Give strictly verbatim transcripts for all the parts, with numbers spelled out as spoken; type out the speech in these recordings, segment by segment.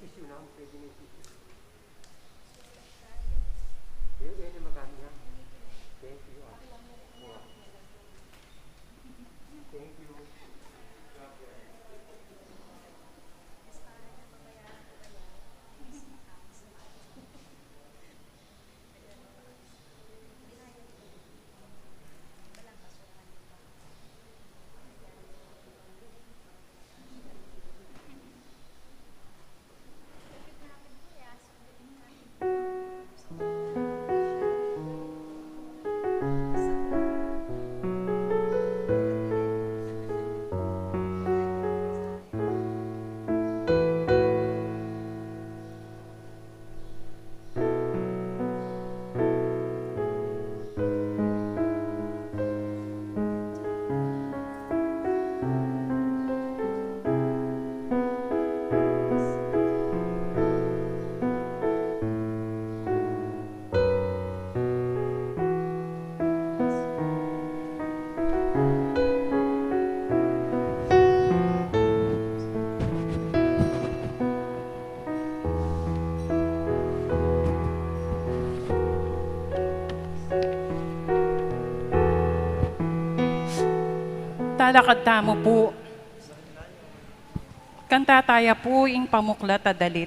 Thank you, ah. Thank you. Talakad tamu pu. Kanta taya pu ing pamuklat a dalit.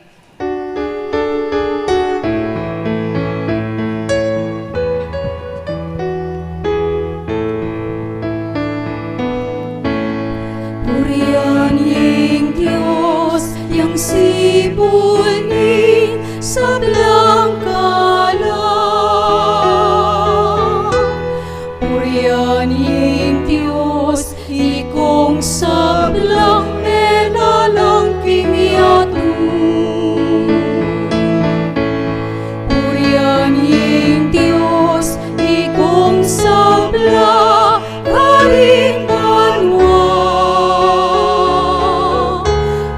Purian ing Dios, yang sibul ning sablang kalam. Purian ing Dios, ikong sablang menalang king yatu. Purian ing Dios, ikong sabla karing banua.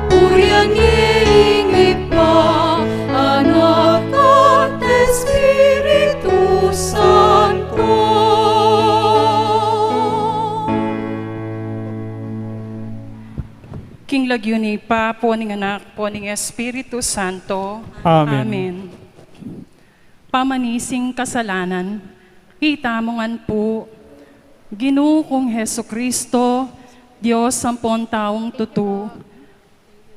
Purian ing Ibpa, Anak, at Espiritu Santo. King lagyu ning Ibpa, ampon ning Anak, ampon ning Espiritu Santo. Amen. Amen. Pamanising kasalanan, itamu ngan pu. Ginu kung Jesucristo, Dios ampon taung tutu,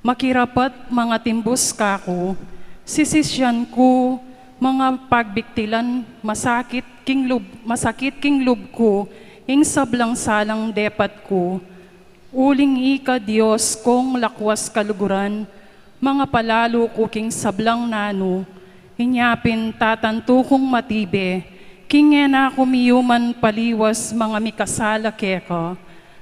makirapat mangatimbus kaku, sisisyan ku, manga pagbiktilan, masakit king lub, masakit king lub ku, ing sablang salang depat ku, uling ika Dios kung lakwas kaluguran, mangapalalu ku king sablang nanu, inya pin tatantu kung matibe, king e na ku miyuman paliwas manga mikasala keka,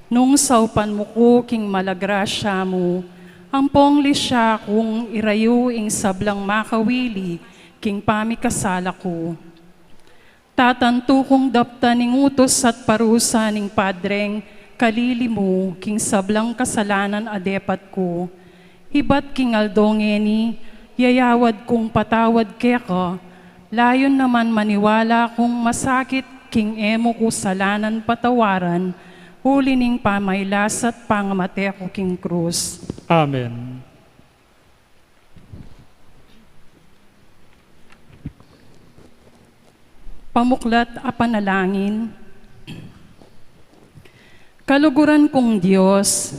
nung saupan mu ku king mala grasya mu, ampong lisya kung irayu ing sablang makawili king pamikasala ku. Tatantu kung daptan ing utus at parusa ning padreng kalili mu king sablang kasalanan a depat ku. Ibat king aldo ngeni, yayawad kung patawad keka, layun naman maniwala kung masakit king e mu ku salanan patawaran, uli ning pamailas at pangamate ku king krus. Amen. Pamuklat a panalangin. Kaluguran kung Dios,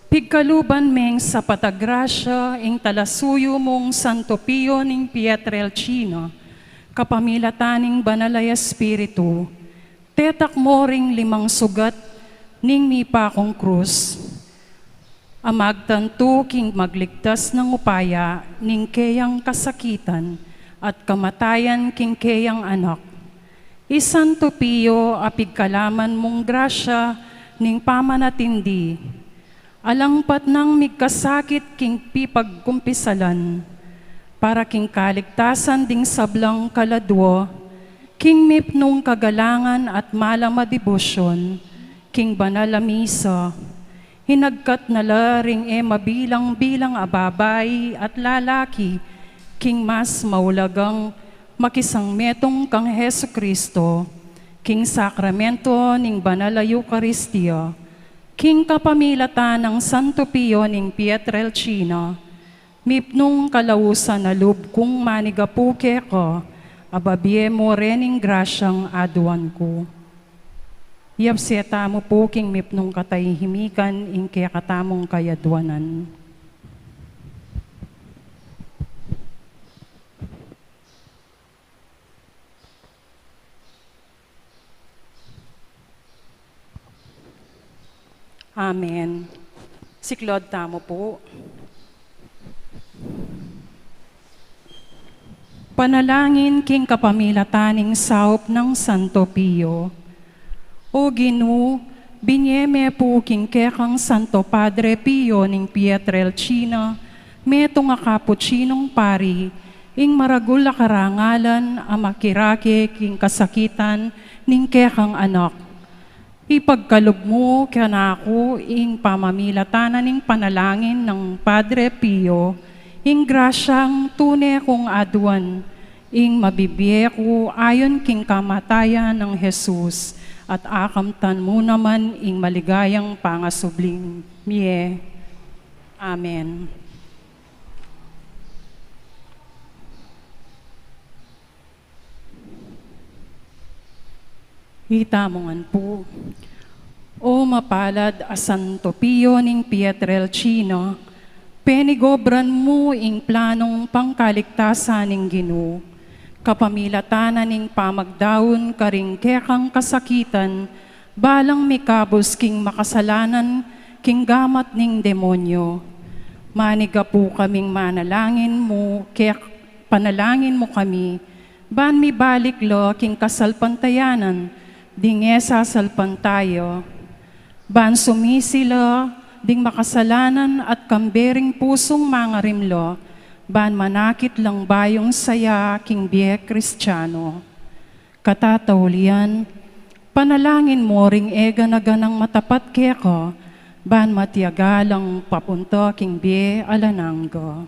pigkaluban meng sapat a grasya ing talasuyu mung Santo Pio ning Pietrelcina, kapamilatan ning Banal a Espiritu, tetak mo ring limang sugat ning mipa kung krus, a magtantu king magligtas nang upaya ning keyang kasakitan at kamatayan king keyang Anak. I Santo Pio a pigkalaman mung grasya ning pamanatindi, alangpat nang migkasakit king pipagkumpisalan, para king kaligtasan ding sablang kaladua, king mipnung kagalangan at malam a debosyon king banal a misa, hinagkat na la ring e mabilang-bilang a babai at lalaki king mas maulagang makisangmetung kang Jesucristo, king sakramento ning banal a Eukaristia, king kapamilatan nang Santo Pio ning Pietrelcina, Mipnung kalausan a lub kung manigapu keka, a bibie mu rin ing grasyang aduan ku. Yapse tamu pu king mipnung katahimikan ing kekatamung kayaduanan. Amen. Siklaud tamu pu. Panalangin king kapamilatan ning saup nang Santo Pio. O Ginu, binie me pu king kekang Santo Padre Pio ning Pietrelcina, metung a Kapuchinung pari, ing maragul a karangalan a makirake king kasakitan ning kekang anak. Ipagkalub mu kanaku ing pamamilatan na ning panalangin nang Padre Pio, ing grasyang tune kung aduan, ing mabibie ku ayon king kamatayan nang Jesus, at akamtan mu naman ing maligayang pangasubling mie. Amen. Itamu ngan pu. O mapalad a Santo Pio ning Pietrelcina, penigobran mu ing planung pangkaligtasan ning Ginu, kapamilatan na ning pamagdaun karing kekang kasakitan, balang mikabus king makasalanan king gamat ning demonyo. Manigapu kaming manalangin mu, kek-, panalangin mu kami, ban mibalik la king kasalpantayanan ding e sasalpantaya, ban sumisi la ding makasalanan at kambe ring pusung mangarimla, ban manakit lang bayung saya king bie Kristiano. Katataulian, panalangin mu ring e gana-ganang matapat keka, ban matiaga lang papunta king bie alang angga.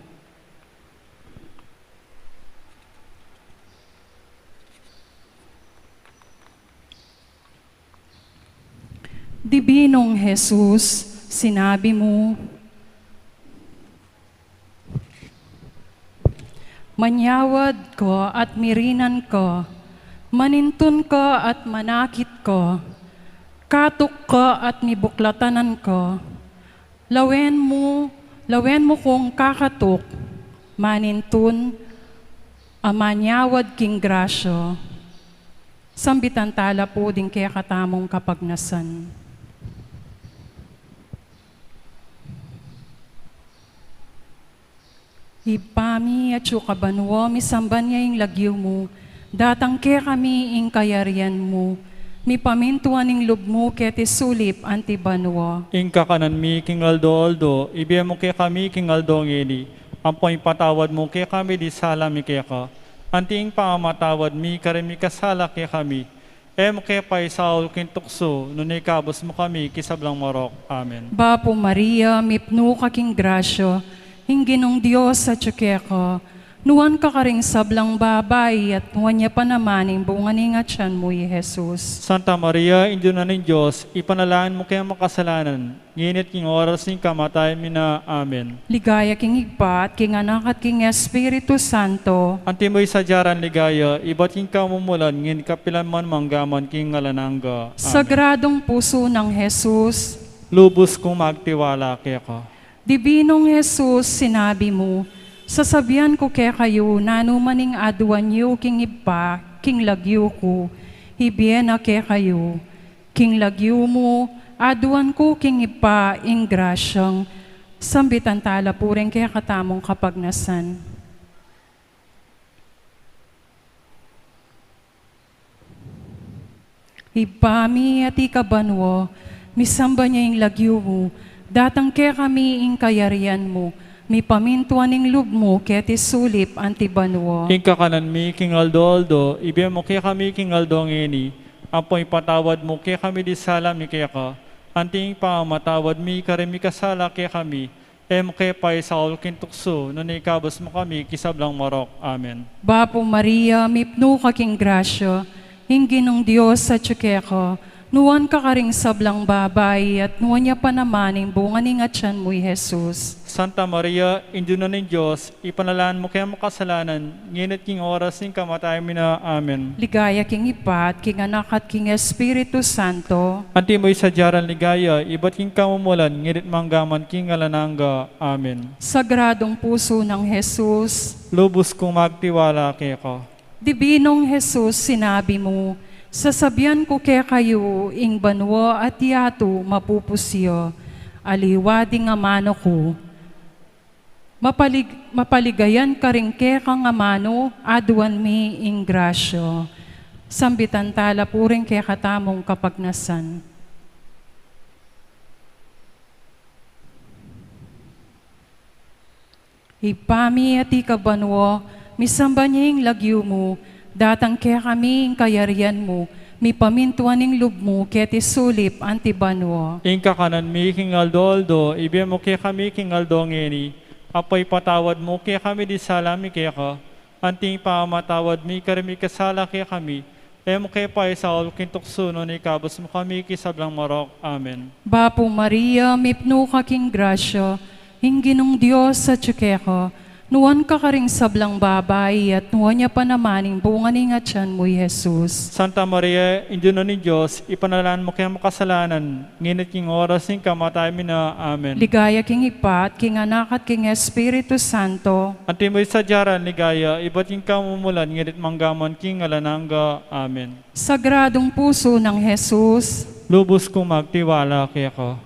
Dibinung Jesus, sinabi mu, manyawad ka at mirinan ka, manintun ka at manakit ka, katuk ka at mibuklatanan ka, lawen mu, lawen mu kung kakatuk, manintun, a manyawad king grasya. Sambitan tala pu ding kekatamung kapagnasan. Ibpa mi, atsu ka banua, misamban ya ing lagyu mu, datang kekami ing kayarian mu, mipamintuan ing lub mu keti sulip anti banua. Ing kakanan mi king aldo-aldo, ibie mu kekami king aldo ngeni, ampo ipatawad mu kekami ding sala mi keka, anti ing pamamatawad mi karing mikasala kekami. E mu ke paisaul king tuksu, nune ikabus mu kami king sablang marok. Amen. Bapu Maria, mipnu ka king grasya, ing Ginung Dios atsu keka, nuan ka karing sablang babai, at nuan ya pa naman ing bunga ning atian mu, i Jesus. Santa Maria, Indu na ning Dios, ipanalangin mu kaming makasalanan, ngeni at king oras ning kamatayan mi na. Amen. Ligaya king Ibpa, at king Anak, at king Espiritu Santo. Antimo ing sadya rang ligaya, ibat king kamumulan, ngeni at kapilan man, mangga man king alang angga. Amen. Sagradung pusu nang Jesus. Lubus kung magtiwala keka. Dibinung Jesus, sinabi mu, sasabian ku kekayu, nanu man ing aduan yu king Ibpa king lagyu ku, ibie na kekayu. King lagyu mu, aduan ku king Ibpa ing grasyang. Sambitan tala pu ring kekatamung kapagnasan. Ibpa mi, atiu ka banua, misamban ya ing lagyu mu, datang kekami ing kayarian mu, mipamintuan ing lub mu keti sulip anti banua. Ing kakanan mi king aldo-aldo, ibie mu kekami king aldo ngeni, ampo ipatawad mu kekami ding sala mi keka, anti ing pamamatawad mi karing mikasala kekami, e mu ke paisaul king tuksu, nune ikabus mu kami king sablang marok. Amen. Bapu Maria, mipnu ka king grasya, ing Ginung Dios atsu keka, Nuan ka karing sablang babai, at nuan ya pa naman ing bunga ning atian mu, i Jesus. Santa Maria, Indu na ning Dios, ipanalangin mu kaming makasalanan, ngeni at king oras ning kamatayan mi na. Amen. Ligaya king Ibpa, at king Anak, at king Espiritu Santo. Antimo ing sadya rang ligaya, ibat king kamumulan, ngeni at mangga man king alang angga. Amen. Sagradong Puso ng Jesus. Lubos kung magtiwala keka. Dibinong Jesus, sinabi mu, sasabian ku kekayu, ing banua at yatu mapupus ya, aliwa ding amanu ku. Mapalig-, mapaligayan karing kekang amanu, aduan mi ing grasya. Sambitan tala pu ring kekatamung kapagnasan. Ibpa mi, atiu ka banua, misamban ya ing lagyu mu, datang kekami ing kayarian mu, mipamintuan ing lub mu, keti sulip anti banua. Ing kakanan mi king aldo-aldo, ibie mu kekami king aldo ngeni, ampo ipatawad mu kekami ding sala mi keka, anti ing pamamatawad mi karing mikasala kekami, e mu ke paisaul king tuksu, nune ikabus mu kami king sablang marok. Amen. Bapu Maria, mipnu ka king grasya, ing Ginung Dios atyu keka, nuan ka karing sablang babai, at nuan ya pa naman ing bunga ning atian mu, i Jesus. Santa Maria, Indu na ning Dios, ipanalangin mu kaming makasalanan, ngeni at king oras ning kamatayan mi na. Amen. Ligaya king Ibpa, at king Anak, at king Espiritu Santo. Antimo ing sadya rang ligaya, ibat king kamumulan, ngeni at mangga man king alang angga. Amen. Sagradong Puso ng Jesus. Lubos kung magtiwala keka.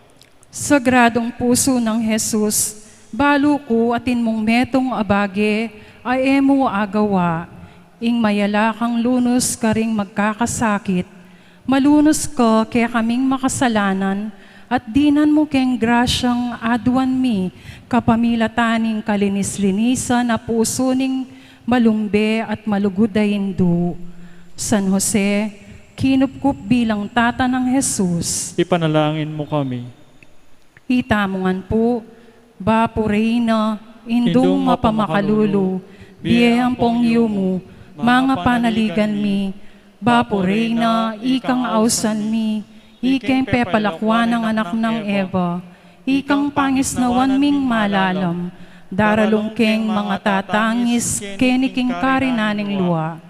Sagradong Puso ng Jesus, balu ku atin mung metung a bage a e mu agawa, ing mayala kang lunus karing magkakasakit, malunus ka kekaming makasalanan, at dinan mu keng grasyang aduan mi kapamilatan ning kalinis-linisan a pusu ning malumbe at malugud a indu. San Jose, kinupkup bilang tata nang Jesus. Ipanalangin mu kami. Itamu ngan pu, Bapu Reyna, Indung mapamakalulu, bie ampong yumu, manga panaligan mi, Bapu Reyna, ikang ausan mi, ikeng pepalakuan nang anak nang Eva, ikang pangisnawan ming malalam, daralung keng mangatatangis keni king karinan ning lua.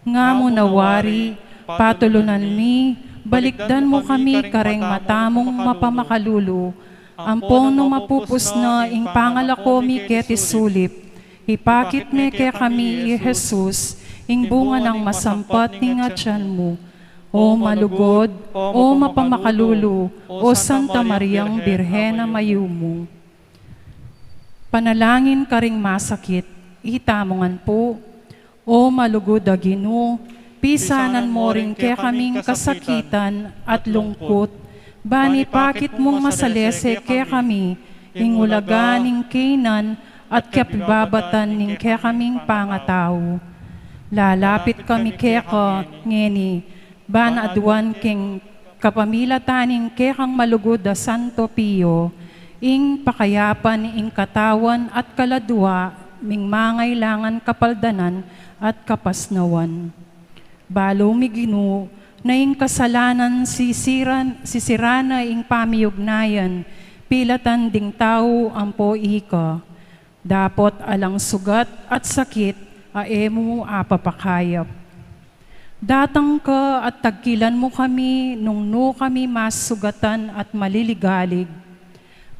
Nga mu na wari, patulunan mi, balikdan mu kami kareng mata mung mapamakalulu, ampon nung mapupus na ing pangalako mi keti sulip, ipakit me kekami i Jesus, ing bunga nang masampat ning atian mu. O malugud, o mapamakalulu, o Santa Mariang Birhen a mayumu. Panalangin karing masakit. Itamu ngan pu. O malugud a Ginu, pisanan mu ring kekaming kasakitan at lungkut, ban ipakit mung masalese kekami ing ulaga ning kaynan at kapibabatan ning kekaming pangatau. Lalapit kami keka ngeni, ban aduan keng kapamilatan ning kekang malugud a Santo Pio, ing pakayapan ing katawan at kaladua ming mangailangan kapaldanan at kapasnawan. Balu mi Ginu, na ing kasalanan sisiran, sisira na ing pamiyugnayan pilatan ding tau ampo ika. Dapot alang sugat at sakit a e mu apapakayap. Datang ka at tagkilan mu kami nung nu kami masugatan at maliligalig.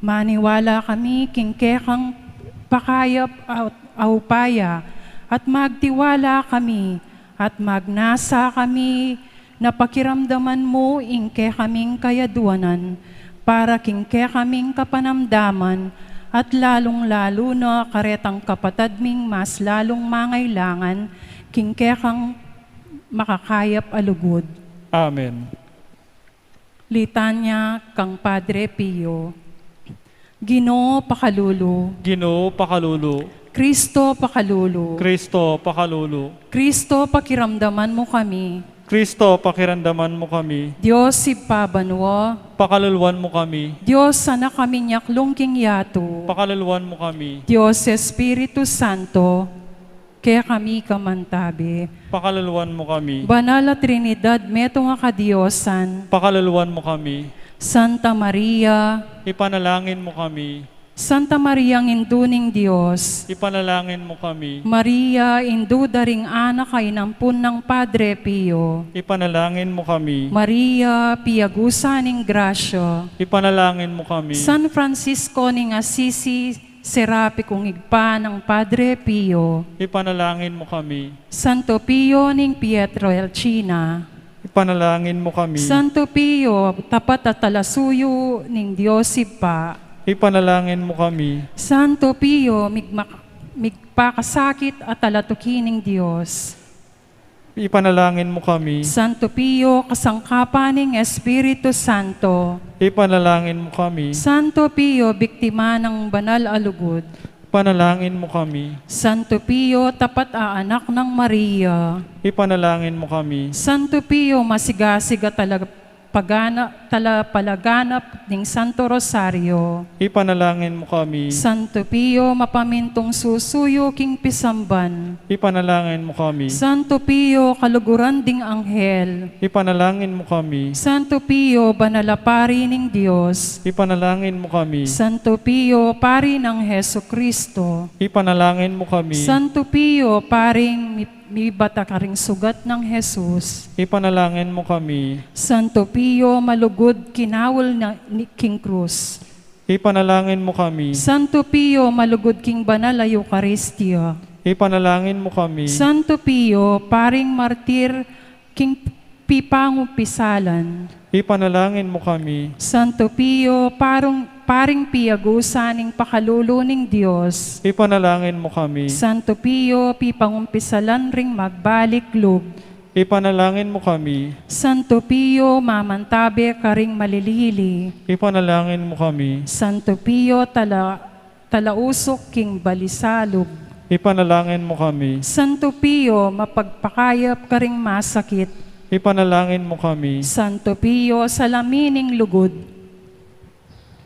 Maniwala kami king kekang pakayap at upaya, at magtiwala kami at magnasa kami na pakiramdaman mu ing kekaming kayaduanan, para king kekaming kapanamdaman, at lalung-lalu na karetang kapatad ming mas lalung mangailangan king kekang makakayap a lugud. Amen. Litanya kang Padre Pio. Ginu, pakalulu. Ginu, pakalulu. Kristo, pakalulu. Kristo, pakalulu. Kristo, pakiramdaman mu kami. Kristo, pakiramdaman mu kami. Dios Ibpa banua. Pakaluluan mu kami. Dios Anak a minyaklung king yatu. Pakaluluan mu kami. Dios Espiritu Santo. Kekami ka mantabe. Pakaluluan mu kami. Banal a Trinidad, metung a kadiosan. Pakaluluan mu kami. Santa Maria. Ipanalangin mu kami. Santa Mariang Indu ning Dios. Ipanalangin mu kami. Maria, Indu da ring anak a inampun nang Padre Pio. Ipanalangin mu kami. Maria, piagusan ning grasya. Ipanalangin mu kami. San Francisco ning Assisi, serapi kung ibpa nang Padre Pio. Ipanalangin mu kami. Santo Pio ning Pietrelcina. Ipanalangin mu kami. Santo Pio, tapat a talasuyu ning Dios Ibpa. Ipanalangin mu kami. Santo Pio, migmak-, migpakasakit a talatuki ning Dios. Ipanalangin mu kami. Santo Pio, kasangkapan ning Espiritu Santo. Ipanalangin mu kami. Santo Pio, biktima nang banal a lugud. Ipanalangin mu kami. Santo Pio, tapat a anak nang Maria. Ipanalangin mu kami. Santo Pio, masigasig a talapagana-, talapalaganap ning Santo Rosario. Ipanalangin mu kami. Santo Pio, mapamintung susuyu king pisamban. Ipanalangin mu kami. Santo Pio, kaluguran ding anghel. Ipanalangin mu kami. Santo Pio, banal a pari ning Dios. Ipanalangin mu kami. Santo Pio, pari nang Jesucristo. Ipanalangin mu kami. Santo Pio, paring mi-, mibata karing sugat nang Jesus. Ipanalangin mu kami. Santo Pio, malugud kinaul na ni-, king krus. Ipanalangin mu kami. Santo Pio, malugud king banal a Eukaristia. Ipanalangin mu kami. Santo Pio, paring martir king pipangumpisalan. Ipanalangin mu kami. Santo Pio, parung, paring piagusan ning pakalulu ning Dios. Ipanalangin mu kami. Santo Pio, pipangumpisalan ring magbalik lub. Ipanalangin mu kami. Santo Pio, mamantabe karing malilili. Ipanalangin mu kami. Santo Pio, tala-, talausuk king balisalub. Ipanalangin mu kami. Santo Pio, mapagpakayap karing masakit. Ipanalangin mu kami. Santo Pio, salamin ning lugud.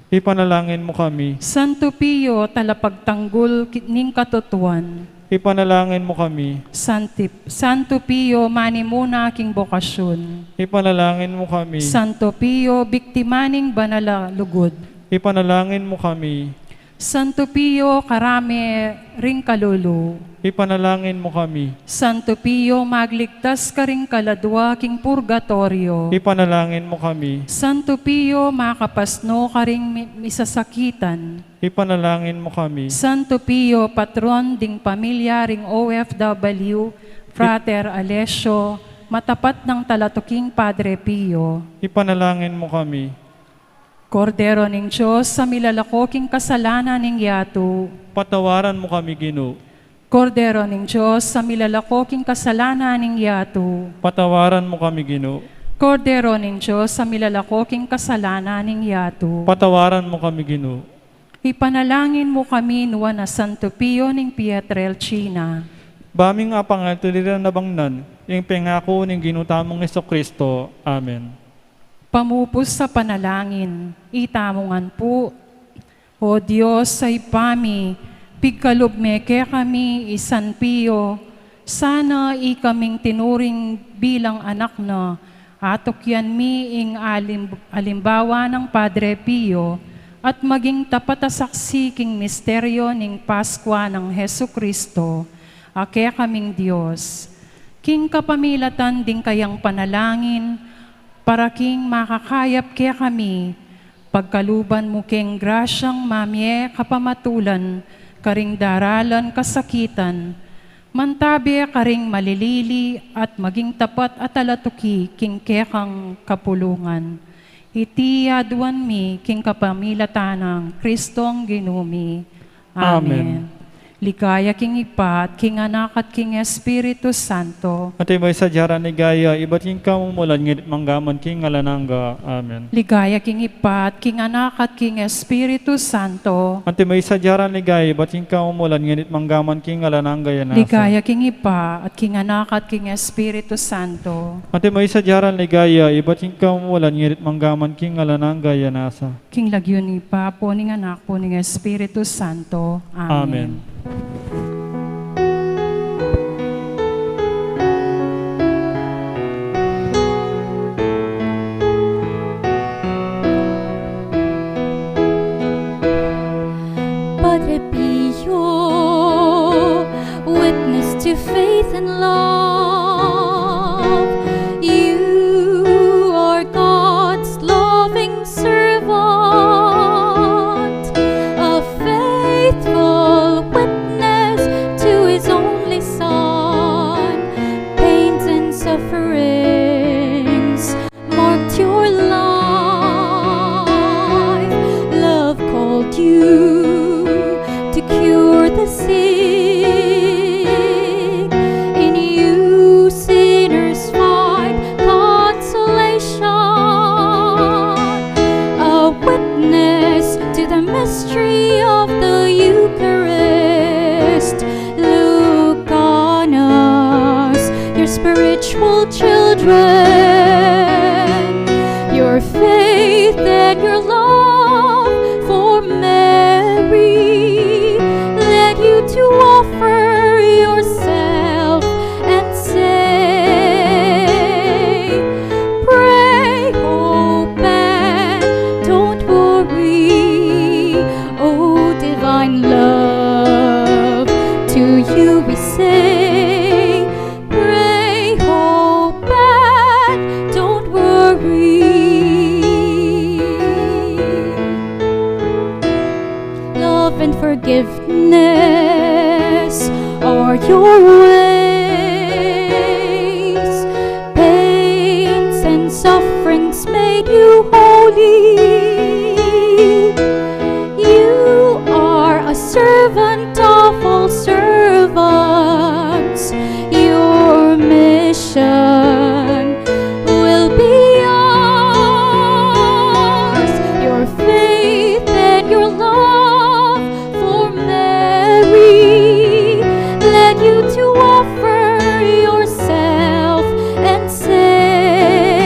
Ipanalangin mu kami. Santo Pio, talapagtanggul ki-, ning katutuan. Ipanalangin mu kami. Santi-, Santo Pio, manimuna king bokasyun. Ipanalangin mu kami. Santo Pio, biktima ning banal a lugud. Ipanalangin mu kami. Santo Pio, karame ring kalulu. Ipanalangin mu kami. Santo Pio, magligtas karing kaladua king purgatorio. Ipanalangin mu kami. Santo Pio, makapasno karing mi-, misasakitan. Ipanalangin mu kami. Santo Pio, patron ding pamilya ring O F W, Frater Alessio, matapat nang talatuking Padre Pio. Ipanalangin mu kami. Kordero ning Dios, a milalako king kasalanan ning yatu. Patawaran mu kami, Ginu. Kordero ning Dios, a milalako king kasalanan ning yatu. Patawaran mu kami, Ginu. Kordero ning Dios, a milalako king kasalanan ning yatu. Patawaran mu kami, Ginu. Ipanalangin mu kami, nuan a Santo Pio ning Pietrelcina. Ba ming apangatiliran a bangnan ing pengaku ning Ginu tamung Jesucristo. Amen. Pamupus a panalangin. Itamu ngan pu. O Dios a Ibpa mi, pigkalub me kekami i San Pio, sana ikaming tinuring bilang anak na, atukyan mi ing alim-, alimbawa nang Padre Pio, at maging tapat a saksi king misteryo ning Paskwa nang Jesucristo, a kekaming Dios. King kapamilatan ding kayang panalangin, para king makakayap kekami, pagkaluban mu keng grasyang mamie kapamatulan karing daralan kasakitan, mantabe karing malilili at maging tapat a talatuki king kekang kapulungan. Iti aduan mi king kapamilatan nang Kristong Ginu mi. Amen. Amen. Ligaya king Ibpa, at king Anak, at king Espiritu Santo. Antimo ing sadya ran ligaya, ibat king kamumulan, ngeni at manggaman king alang angga. Amen. Ligaya king Ibpa, at king Anak, at king Espiritu Santo. Antimo ing sadya ran ligaya, ibat king kamumulan, ngeni at manggaman king alang angga, ya nasa. Ligaya king Ibpa, at king Anak, at king Espiritu Santo. Antimo ing sadya ran ligaya, ibat king kamumulan, ngeni at manggaman king alang angga, ya nasa. King lagyu ning Ibpa, ampon ning Anak, ampon ning Espiritu Santo. Amen. Amen. Your faith and your love for Mary led you to offer yourself and say, "Pray, hope, and don't worry." Oh, divine love, to you we say, "Pray, hope, and don't worry." Love and forgiveness are your ways. Pains and sufferings made you holy. You are a servant of all servants. Your mission will be ours. Your faith and your love for Mary led you to offer yourself and say,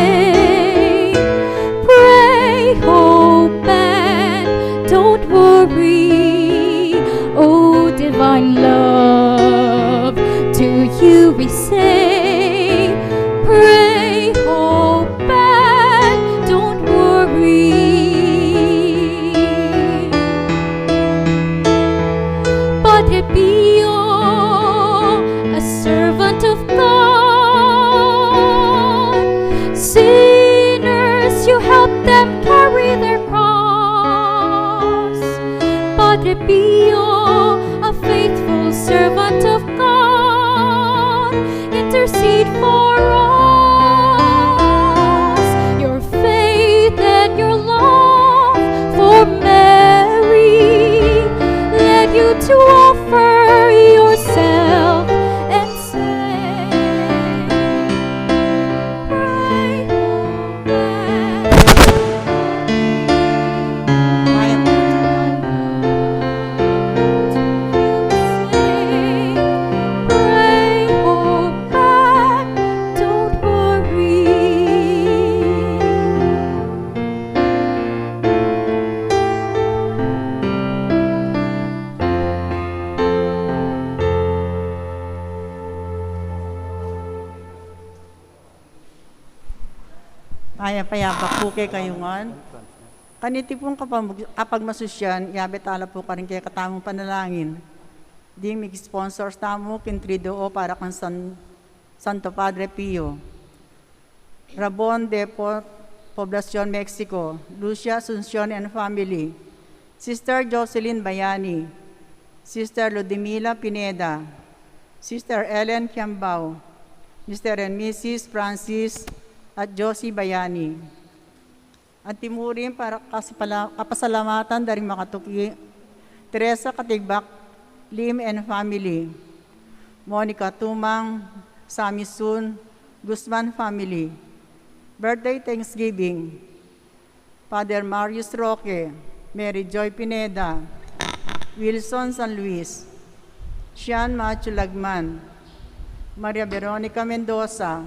"Pray, hope, and don't worry." Oh, divine love, to you we say, "Pray, hope, and don't worry." Padre Pio, a servant of God, sinners, you help them carry their cross. Padre Pio, a faithful servant of God, intercede for us. Your faith and your love for Mary led you to offer yourself and say, "Pray, hope, and Mayap a yabak pu kekayu ngan. Kaniti pung kapamug-, kapagmasusyan, yabe tala pu karing kekatamung panalangin ding migi-sponsors tamu king Triduo para kang San-, Santo Padre Pio. Rabon de Po-, Poblacion, Mexico, Lucia Asuncion and family, Sister Jocelyn Bayani, Sister Ludmila Pineda, Sister Ellen Kiambao, Mister and Missus Francis at Josie Bayani. Anti mu rin para kasapala-, kapasalamatan da ring makatuki, Teresa Katigbak Lim and family, Monica Tumang, Sammy Sun, Guzman family. Birthday Thanksgiving, Father Marius Roque, Mary Joy Pineda, Wilson San Luis, Sian Matthew Lagman, Maria Veronica Mendoza,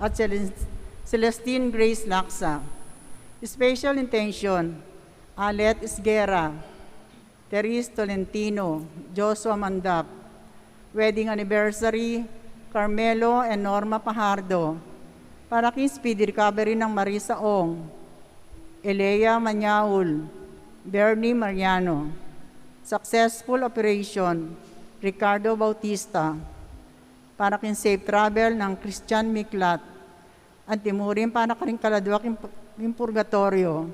at Celin-, Celestine Grace Laksa. Special intention, Alet Esguerra, Teris Tolentino, Joshua Mandap. Wedding anniversary, Carmelo and Norma Pajardo. Para king speedy recovery nang Marisa Ong, Elea Mañaul, Bernie Mariano. Successful operation, Ricardo Bautista. Para king safe travel nang Christian Miklat. Anti mu rin para karing kaladwa king, king purgatorio,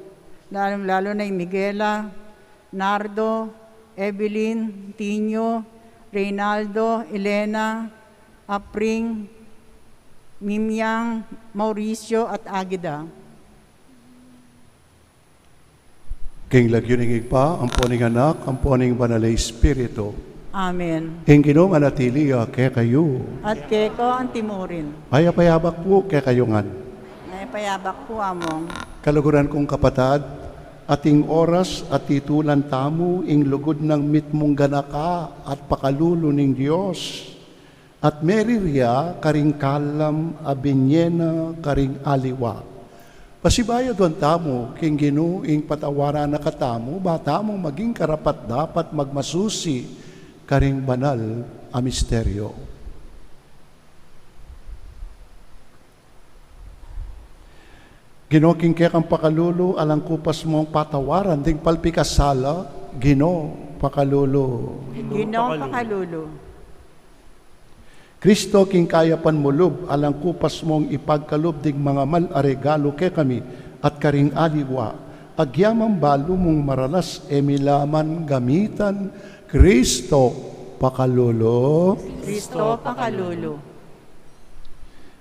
lalung-lalu na i Miguela, Nardo, Evelyn, Tinio, Reynaldo, Elena, Apring, Mimyang, Mauricio, at Agida. King lagyu ning Ibpa, ampo ning Anak, ampo ning Banal a Espiritu. Amen. Ing Ginu manatili ya kekayu. At keka anti mu rin. Mayap a yabak pu kekayu ngan. Mayap a yabak pu, Among. Kaluguran kung kapatad, ating oras atitulan tamu ing lugud nang mitmung ganaka at pakalulu ning Dios. At meriria karing kalam a binye na karing aliwa. Pasibayu duan tamu king Ginu ing patawaran na katamu, ba tamu maging karapat-dapat magmasusi karing banal a misteryo. Ginu, king kekang pakalulu, alang kupas mung patawaran ding palpikasala, Ginu, pakalulu. Ginu, pakalulu. Kristo, king kayapan mu lub, alang kupas mung ipagkalub ding mangamal a regalu kekami at karing aliwa, agyaman balu mung maralas e mi la man gamitan, Kristo, pakalulu. Kristo, pakalulu.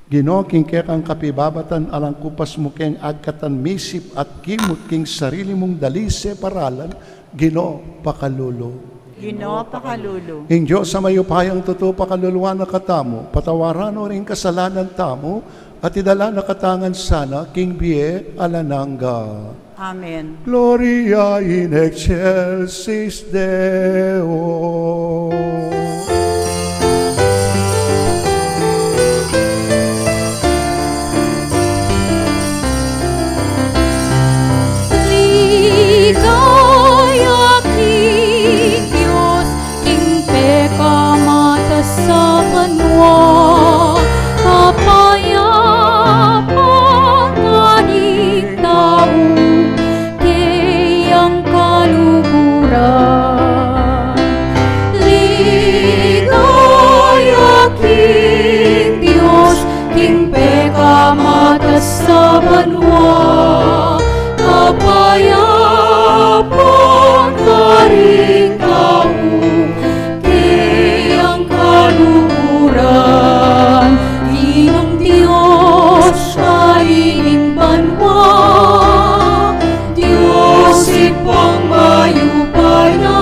Ginu, king kekang kapibabatan alang kupas mu keng agkatan misip at kimut king sarili mung dalise paralan, Ginu, pakalulu. Ginu, pakalulu. Ing Dios a mayupayang tutu pakaluluan na katamu, patawaran no ring kasalanan tamu, at idala na katamu ngan sana king bie alang angga. Amen. Gloria in excelsis Deo. Ligaya king Dios, king pekamatas a banua, kapayapan karing tau keyang kaluguran. Ligaya king Dios, king pekamatas a banua, kapayapan karing tau keyang kaluguran. Ginung Dios, Ibpa ning banua, Dios Ibpang mayupaya,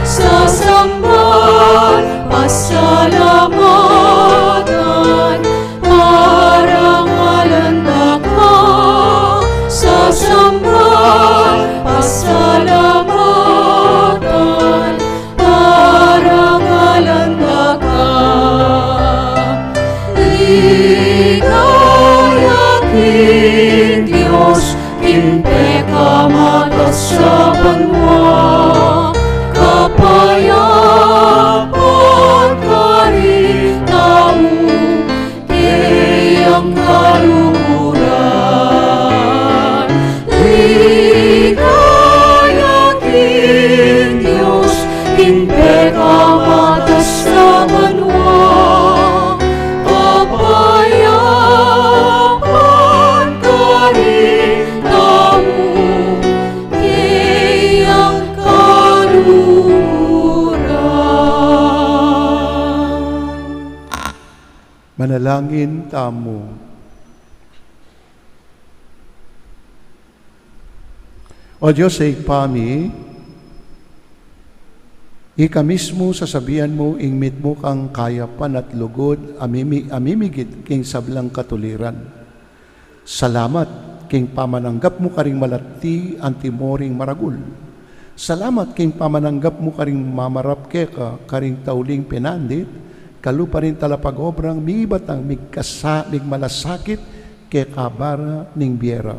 sasamban, pasalamatan, parangalan da ka, sasamban, pasalamatan, parangalan da ka. Ligaya king Dios, king pekamatas a banua, kapayapan karing tau keyang kaluguran. Ligaya king Dios, king pekamatas a banua, kapayapan karing tau keyang kaluguran. Manalangin tamu. O Dios a Ibpa mi, ika mismu sasabian mu ing mitmu kang kayapan at lugud a mimi-, a mimigit king sablang katuliran. Salamat king pamananggap mu karing malati anti mu ring maragul. Salamat king pamananggap mu karing mamarap keka karing tauling penandit, kalupa ring talapagobrang mibatang migkasa-, migmalasakit keka bara ning bie ra.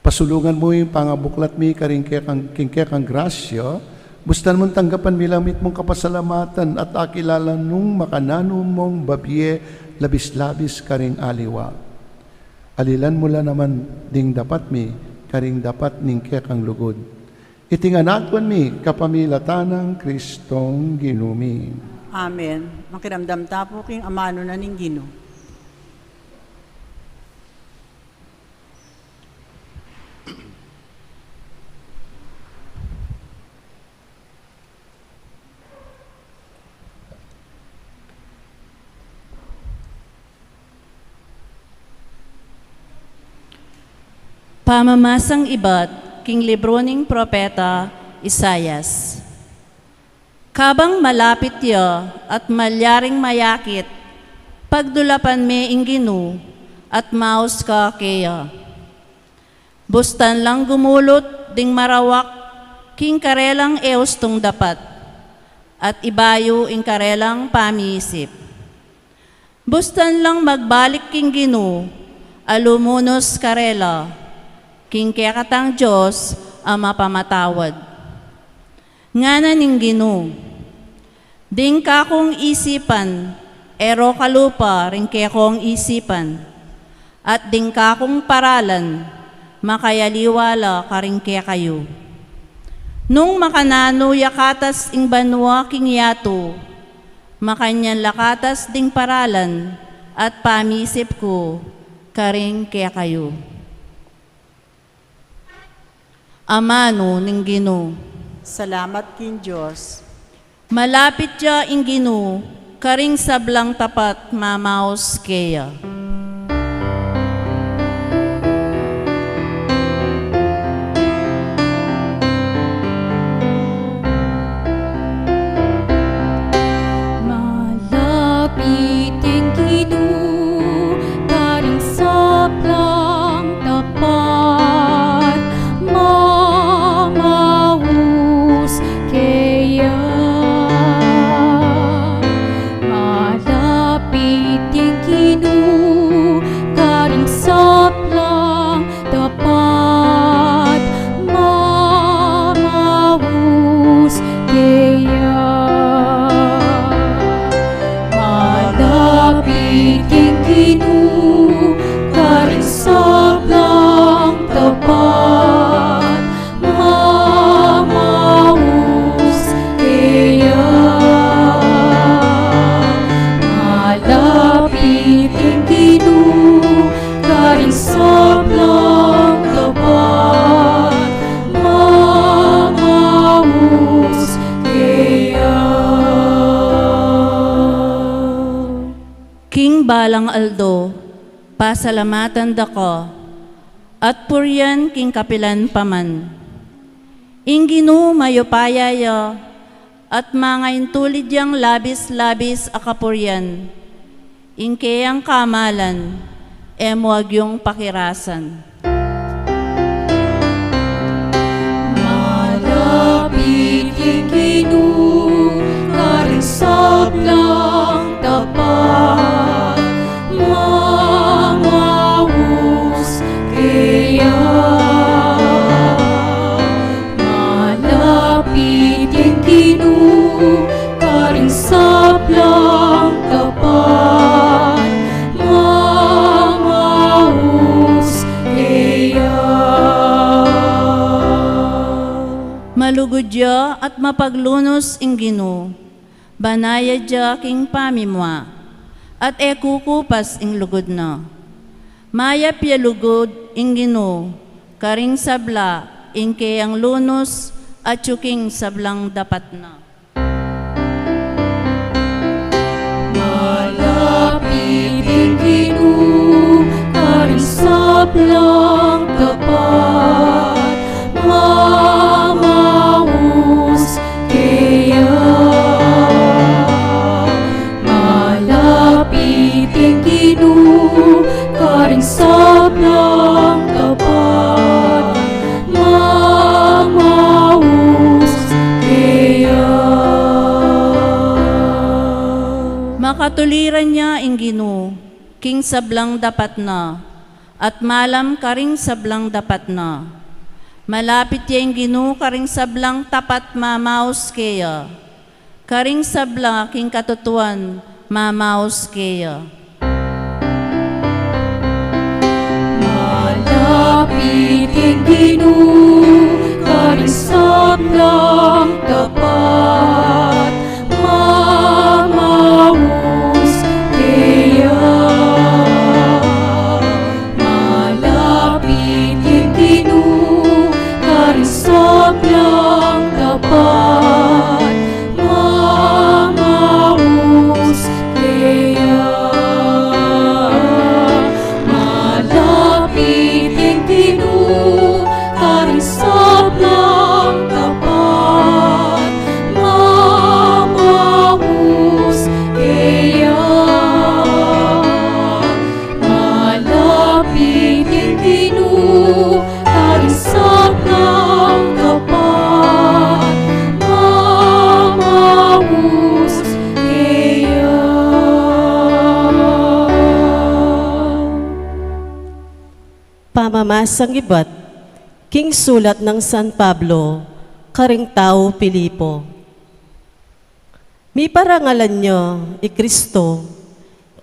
Pasulungan mu ing pangabuklat mi karing kekang, king kekang grasya, bustan mung tanggapan mi la ing mitmung kapasalamatan at akilala nung makananu mung babie labis-labis karing aliwa. Alilan mu la naman ding dapat mi karing dapat ning kekang lugud. Iti ngan aduan mi kapamilatan nang Kristong Ginu mi. Amen. Makiramdam ta pu king amanu na ning Ginu. Pamamasang ibat king libru ning propeta Isaias. Kabang malapit ya at malyaring mayakit, pagdulapan me ing Ginu at maus ka keya. Bustan lang gumulut ding marawak king karelang e ustung dapat, at ibayu ing karelang pamiisip. Bustan lang magbalik king Ginu a lumunus karela, king kekatang Dios a mapamatawad. Ngana ning Ginu, ding kakung isipan e ro kalupa ring kekong isipan, at ding kakung paralan makayaliwa la karing kekayu. Nung makananu ya katas ing banua king yatu, makanyan la katas ding paralan at pamisip ku karing kekayu. Amanu ning Ginu. Salamat king Dios. Malapit ya ing Ginu karing sablang tapat mamaus keya. Malapit ing Ginu karing sablang tapat mamaus keya. Malapit ing Ginu karing sablang tapat mamaus keya. Malapit ing Ginu karing sablang tapat mamaus keya. Malapit ing Ginu karing sablang tapat mamaus keya. King balang aldo, pasalamatan da ka, at purian king kapilan pa man. Ing Ginu mayupaya ya, at mangaintulid yang labis-labis a kapurian. Ing keyang kamalan e mu agyung pakirasan. Malapit ing Ginu karing sablang tapat mamaus keya. Malapit ing Ginu karing sablang tapat mamaus keya. Malugud ya at mapaglunus ing Ginu, banayad ya king pamimua, at e kukupas ing lugud na. Mayap ya lugud ing Ginu karing sabla ing keyang lunus atyu king sablang dapat na. Malapit ing Ginu karing sablang tapat mamaus keya. Malapit ing Ginu karing sablang tapat mamaus keya. Makatuliran ya ing Ginu king sablang dapat na, at malam karing sablang dapat na. Malapit ya ing Ginu karing sablang tapat mamaus keya, karing sabla king katutuan mamaus keya. Malapit ing Ginu karing sablang tapat mamaus keya. Malapit ing Ginu karing sablang tapat mamaus keya. Malapit ing Ginu karing sablang tapat mamaus Pamasang ibat king sulat nang San Pablo karing tau Filipo. Miparangalan ya i Kristo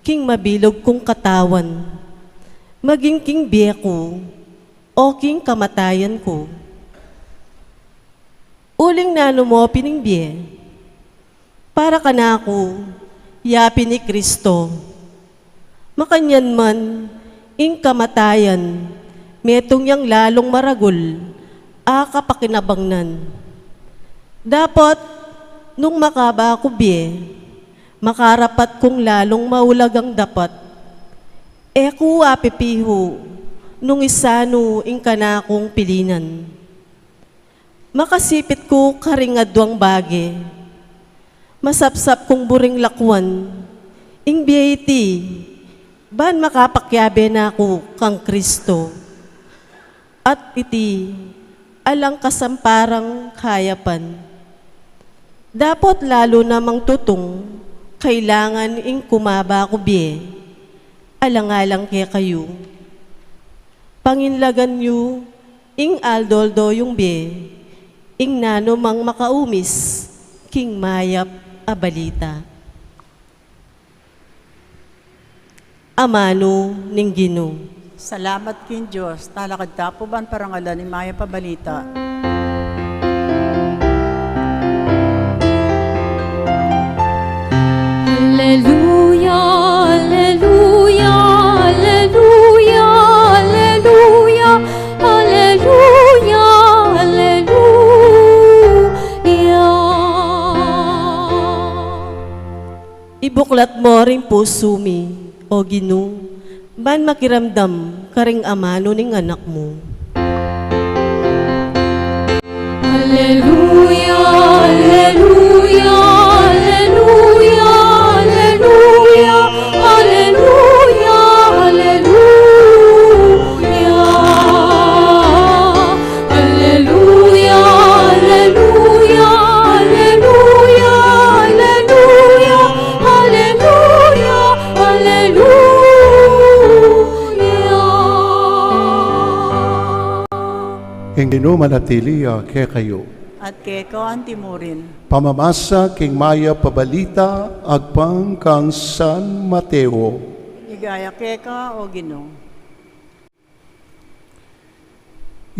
king mabilug kung katawan, maging king bie ku o king kamatayan ku. Uling nanu mo pin ing bie? Para kanaku, ya pin i Kristo. Makanyan man, ing kamatayan, metung yang lalung maragul a kapakinabangnan. Dapot, nung makaba ku bie, makarapat kung lalung maulag ang dapat. E ku apipihu nung isanu ing kanakung pilinan. Makasipit ku karing aduang bage. Masapsap kung buring lakwan ing bie iti, ban makapakiabe na ku kang Kristo. At iti, alang kasamparang kayapan. Dapot lalu namang tutung, kailangan ing kumaba ku bie, alang-alang kekayu. Panginlagan yu ing aldo-aldo yung bie, ing nanu mang makaumis king mayap a balita. Amanu ning Ginu. Salamat king Dios. Talakad ta pu ban parangalan ing mayap a balita. Aleluya, aleluya, aleluya, aleluya, aleluya, aleluya. Ibuklat mo ring pusu mi, O Ginu, ban makiramdam karing amanu ning Anak mu. Aleluya, aleluya, aleluya, aleluya, aleluya, aleluya. Aleluya, aleluya, aleluya, aleluya, aleluya, aleluya. Ing Ginu manatili ya kekayu. At keka antimurin. Pamamasa king mayap a balita agpang kang San Mateo. Ligaya keka, O Ginu.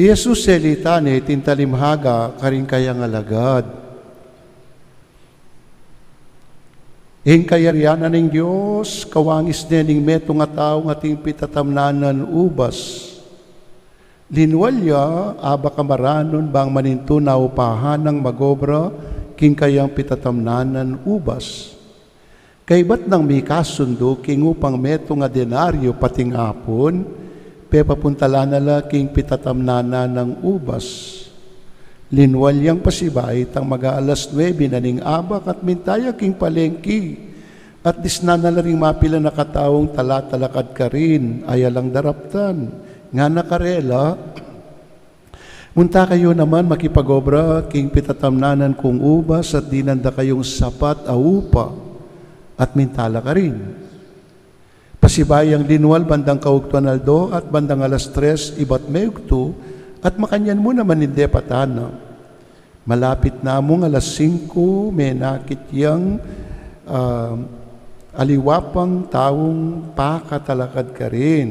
I Jesus selitan ne iting talimhaga karing kayang alagad. Ing kayarian na ning Dios, kawangis ne ning metung a taung ating pitatamnanan ubas. Linwal ya, abak a maranun bang manintun a upahan nang magobra king kayang pitatamnanan ubas. Kaybat nang mikasundu king upang metung a denaryo patingapun, pepapuntalan na la king pitatamnanan nang ubas. Linwal yang pasibayu itang mag-aalas nuebe na ning abak at minta ya king palengki, at disnan na la ring mapilan a kataung talatalakad karin, a alang daraptan, ngana karela, Munta kayu naman makipag-obra king pitatamnanan kung ubas at dinan da kayung sapat a upa, at minta la karin. Pasibayu yang linwal bandang kaugtuan aldo at bandang alas tres ibat meyugtu, at makanyan mu naman ing depatan na. Malapit na mung alas singku, menakit yang, ah, aliwa pang taung pakatalakad karin.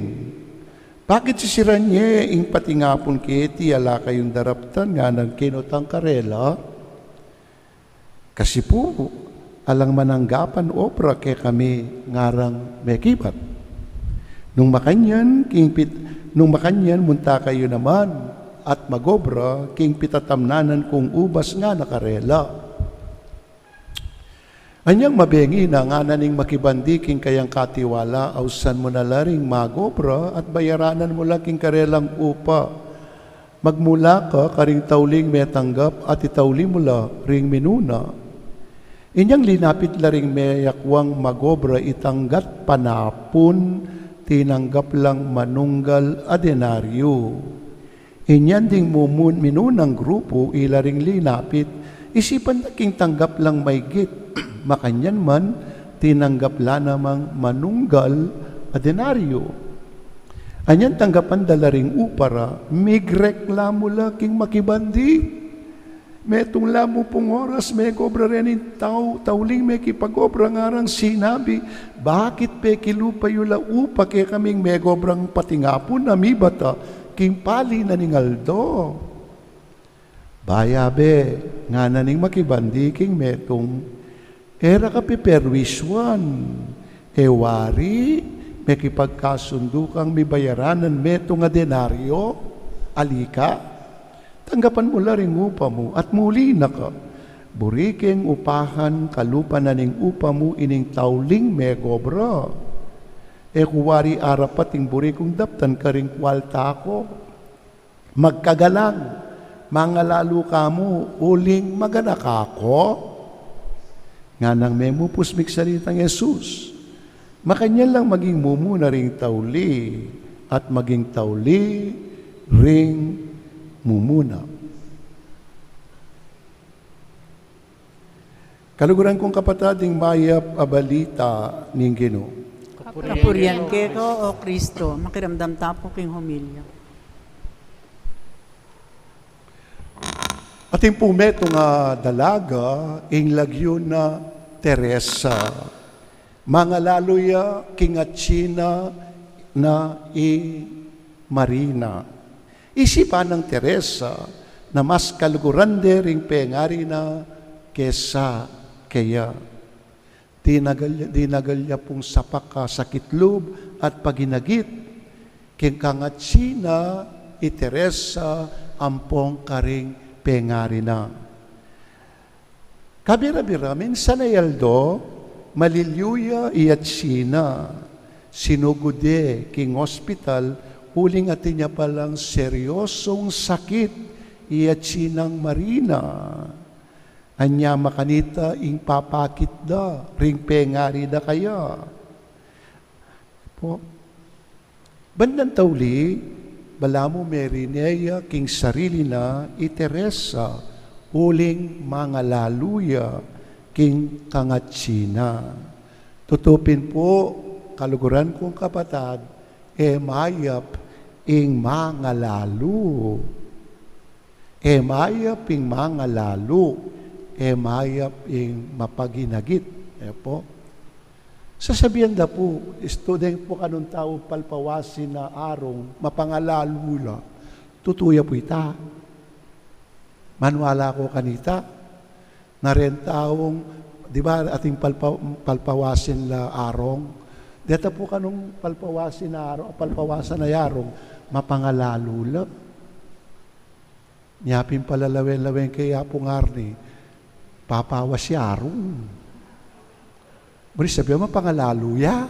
Bakit sisiran ye ing patingapun keti, ala kayung daraptan? Nganang kinutang karela. Kasi pu, alang mananggapan obra kekami ngarang mekibat. Nung makanyan, king pit-, nung makanyan, munta kayu naman at magobra king pitatamnanan kung ubas, ngana karela. Anyang mabengi na, ngana ning makibandi king kayang katiwala, ausan mu na la ring magobra at bayaranan mu la king karelang upa. Magmula ka karing tauling metanggap at itauli mu la ring minuna. Inyang linapit la ring meyakwang magobra itang gatpanapun, tinanggap lang manunggal a denaryo. Inyan ding mumun-, minunang grupu ila ring linapit, isipan da king tanggap lang maygit, makanyan man tinanggap la namang manunggal a denaryo. Anyan tanggapan da la ring upa ra, migreklamu la king makibandi. Metung la mu pung oras megobra reni ing tau, tauling mekipagobra, ngarang sinabi, "Bakit pekilupa yu la upa kekaming megobrang patingapun a mibata king pali na ning aldo?" "Bayabe," ngana ning makibandi king metung, "e ra ka peperwisyuan. E wari, mekipagkasundu kang mibayaran nang metung a denaryo? Ali ka, tanggapan mu la ring upa mu at muli na ka. Buri keng upahan kalupa na ning upa mu ining tauling megobra. E ku wari arapat ing buri kung daptan karing kwalta ku? Magkagalang, mangalalu ka mu uling maganaka ku?" Nganang memupus migsalitang Jesus, "Makanyan lang maging mumuna ring tauli at maging tauli ring mumuna." Kaluguran kung kapatad, ing mayap a balita ning Ginu. Kapurian keka, O Kristo. Makiramdam ta pu king homilya. Atin pu metung a dalaga, ing lagyu na Teresa. Mangalalu ya king atsi na i Marina. Isipan nang Teresa na mas kaluguran de ring pengari na kesa keya. Dinagal, dinagal ya pung sapak a sakit lub at paginagit king kangatsi na i Teresa ampong karing pengari na. Kabira-bira, minsan a aldo, malilyu ya i atsi na. Sinugud de king ospital, uling atin ya palang seryosung sakit i atsi nang Marina. Anya makanita ing papakit da ring pengari da kaya. Pu, bandang tauli, balamu merine ya king sarili na i Teresa, uling mangalalu ya king kangatsi na. Tutu pin pu, kaluguran kung kapatad, e mayap ing mangalalu. E mayap ing mangalalu, e mayap ing mapaginagit. E pu. Sasabian da pu, "Istu deng pu kanung tau palpawasin a arung, mapangalalu la." Tutu ya pu ita? Maniwala ku kanita? Na reng taung, di ba, ating palpa-, palpawasin la arung? Deta pu kanung palpawasin a arung, palpawasan a arung, mapangalalu la. Nya pin pala lawen-lawen kaya pung arni, papawas ya arung. Buri sabian, mapangalalu ya.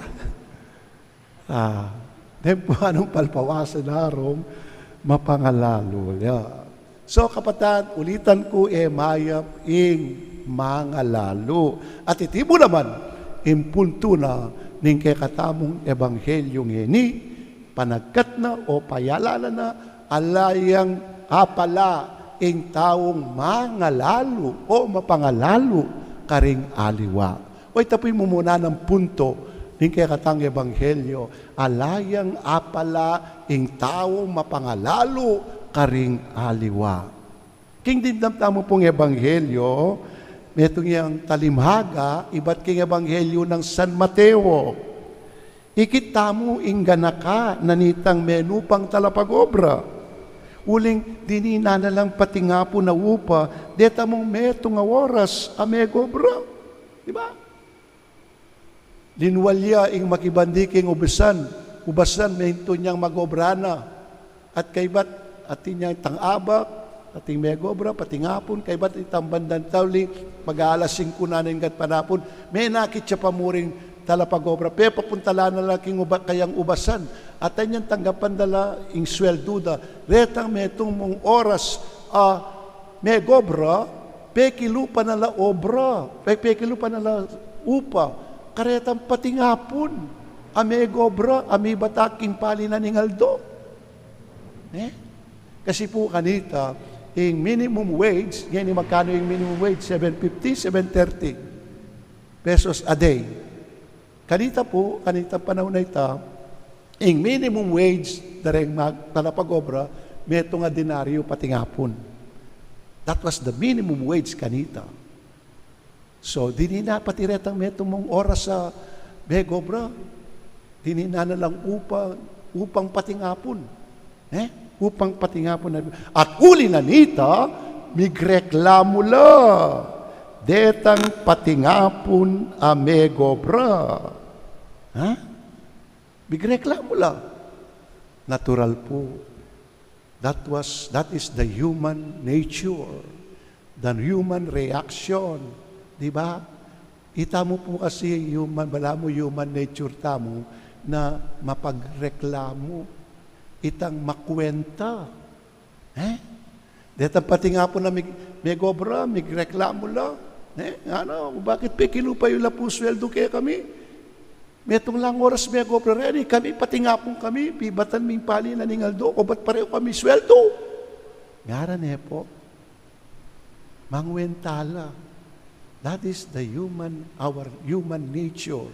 Ah, deng pu kanung palpawasan a arung, mapangalalu ya. So, kapatad, ulitan ku, e mayap ing mangalalu. At iti mu naman ing puntu na ning kekatamung ebanghelyo ngeni, panagkat na o payalala na, ala yang apala ing taung mangalalu o mapangalalu karing aliwa. O ita pu ing mumunan a punto ning kekatang ebanghelyo, ala yang apala ing taung mapangalalu karing aliwa. King dimdam tamu pung ebanghelyo, metung yang talimhaga, ibat king ebanghelyo nang San Mateo. Ikit tamu ing ganaka na nitang menupang talapagobra. Uling dininan na lang patingapun a upa, deta mung metung a oras a megobra. Di ba? Linwal ya ing makibandi king ubasan, ubasan, mintun yang magobra na. At kaybat, atin yang tang abak, ating megobra, patingapun, kaybat itang bandang tauli, mag-aalas singku na ning gatpanapun, menakit ya pa mu ring talapagobra, pepapunta la na la king uba-, kayang ubasan, at atin yang tanggapan da la ing sweldu da, retang metung mung oras, a, megobra, pekilupa na la obra, pe-, pekilupa na la upa, karetang patingapun a megobra, a mibata king pali na ning aldo. Eh? Kasi pu kanita, ing minimum wage, ngeni magkanu ing minimum wage? Seven fifty, seven thirty pesos a day. Kanita pu, kanita panaun a ita, Ing minimum wage da reng mag-, manapag-obra, metung a denaryo patingapun. That was the minimum wage kanita. So, dininan pati retang metung mung oras a meg-obra, dininan na lang upang, upang patingapun. Eh? Upang patingapun na. At uli na nita, migreklamu la detang patingapun a meg-obra. Ha? Migreklamu la. Natural pu. That was, that is the human nature, the human reaction, di ba? Ita mu pu kasi human, balamu human nature tamu na mapagreklamu, itang makwenta. Eh? Detang patingapun a mig-, meg-obra, migreklamu la. Eh? Ano, bakit pe kinupa yu la pu sweldu kekami? Metung lang oras meg-obra reni, kami patingapun kami, pibatan mi ing pali na ning aldo, obat pareho kami sweldu. Ngara ne pu, mangwenta la. That is the human, our human nature.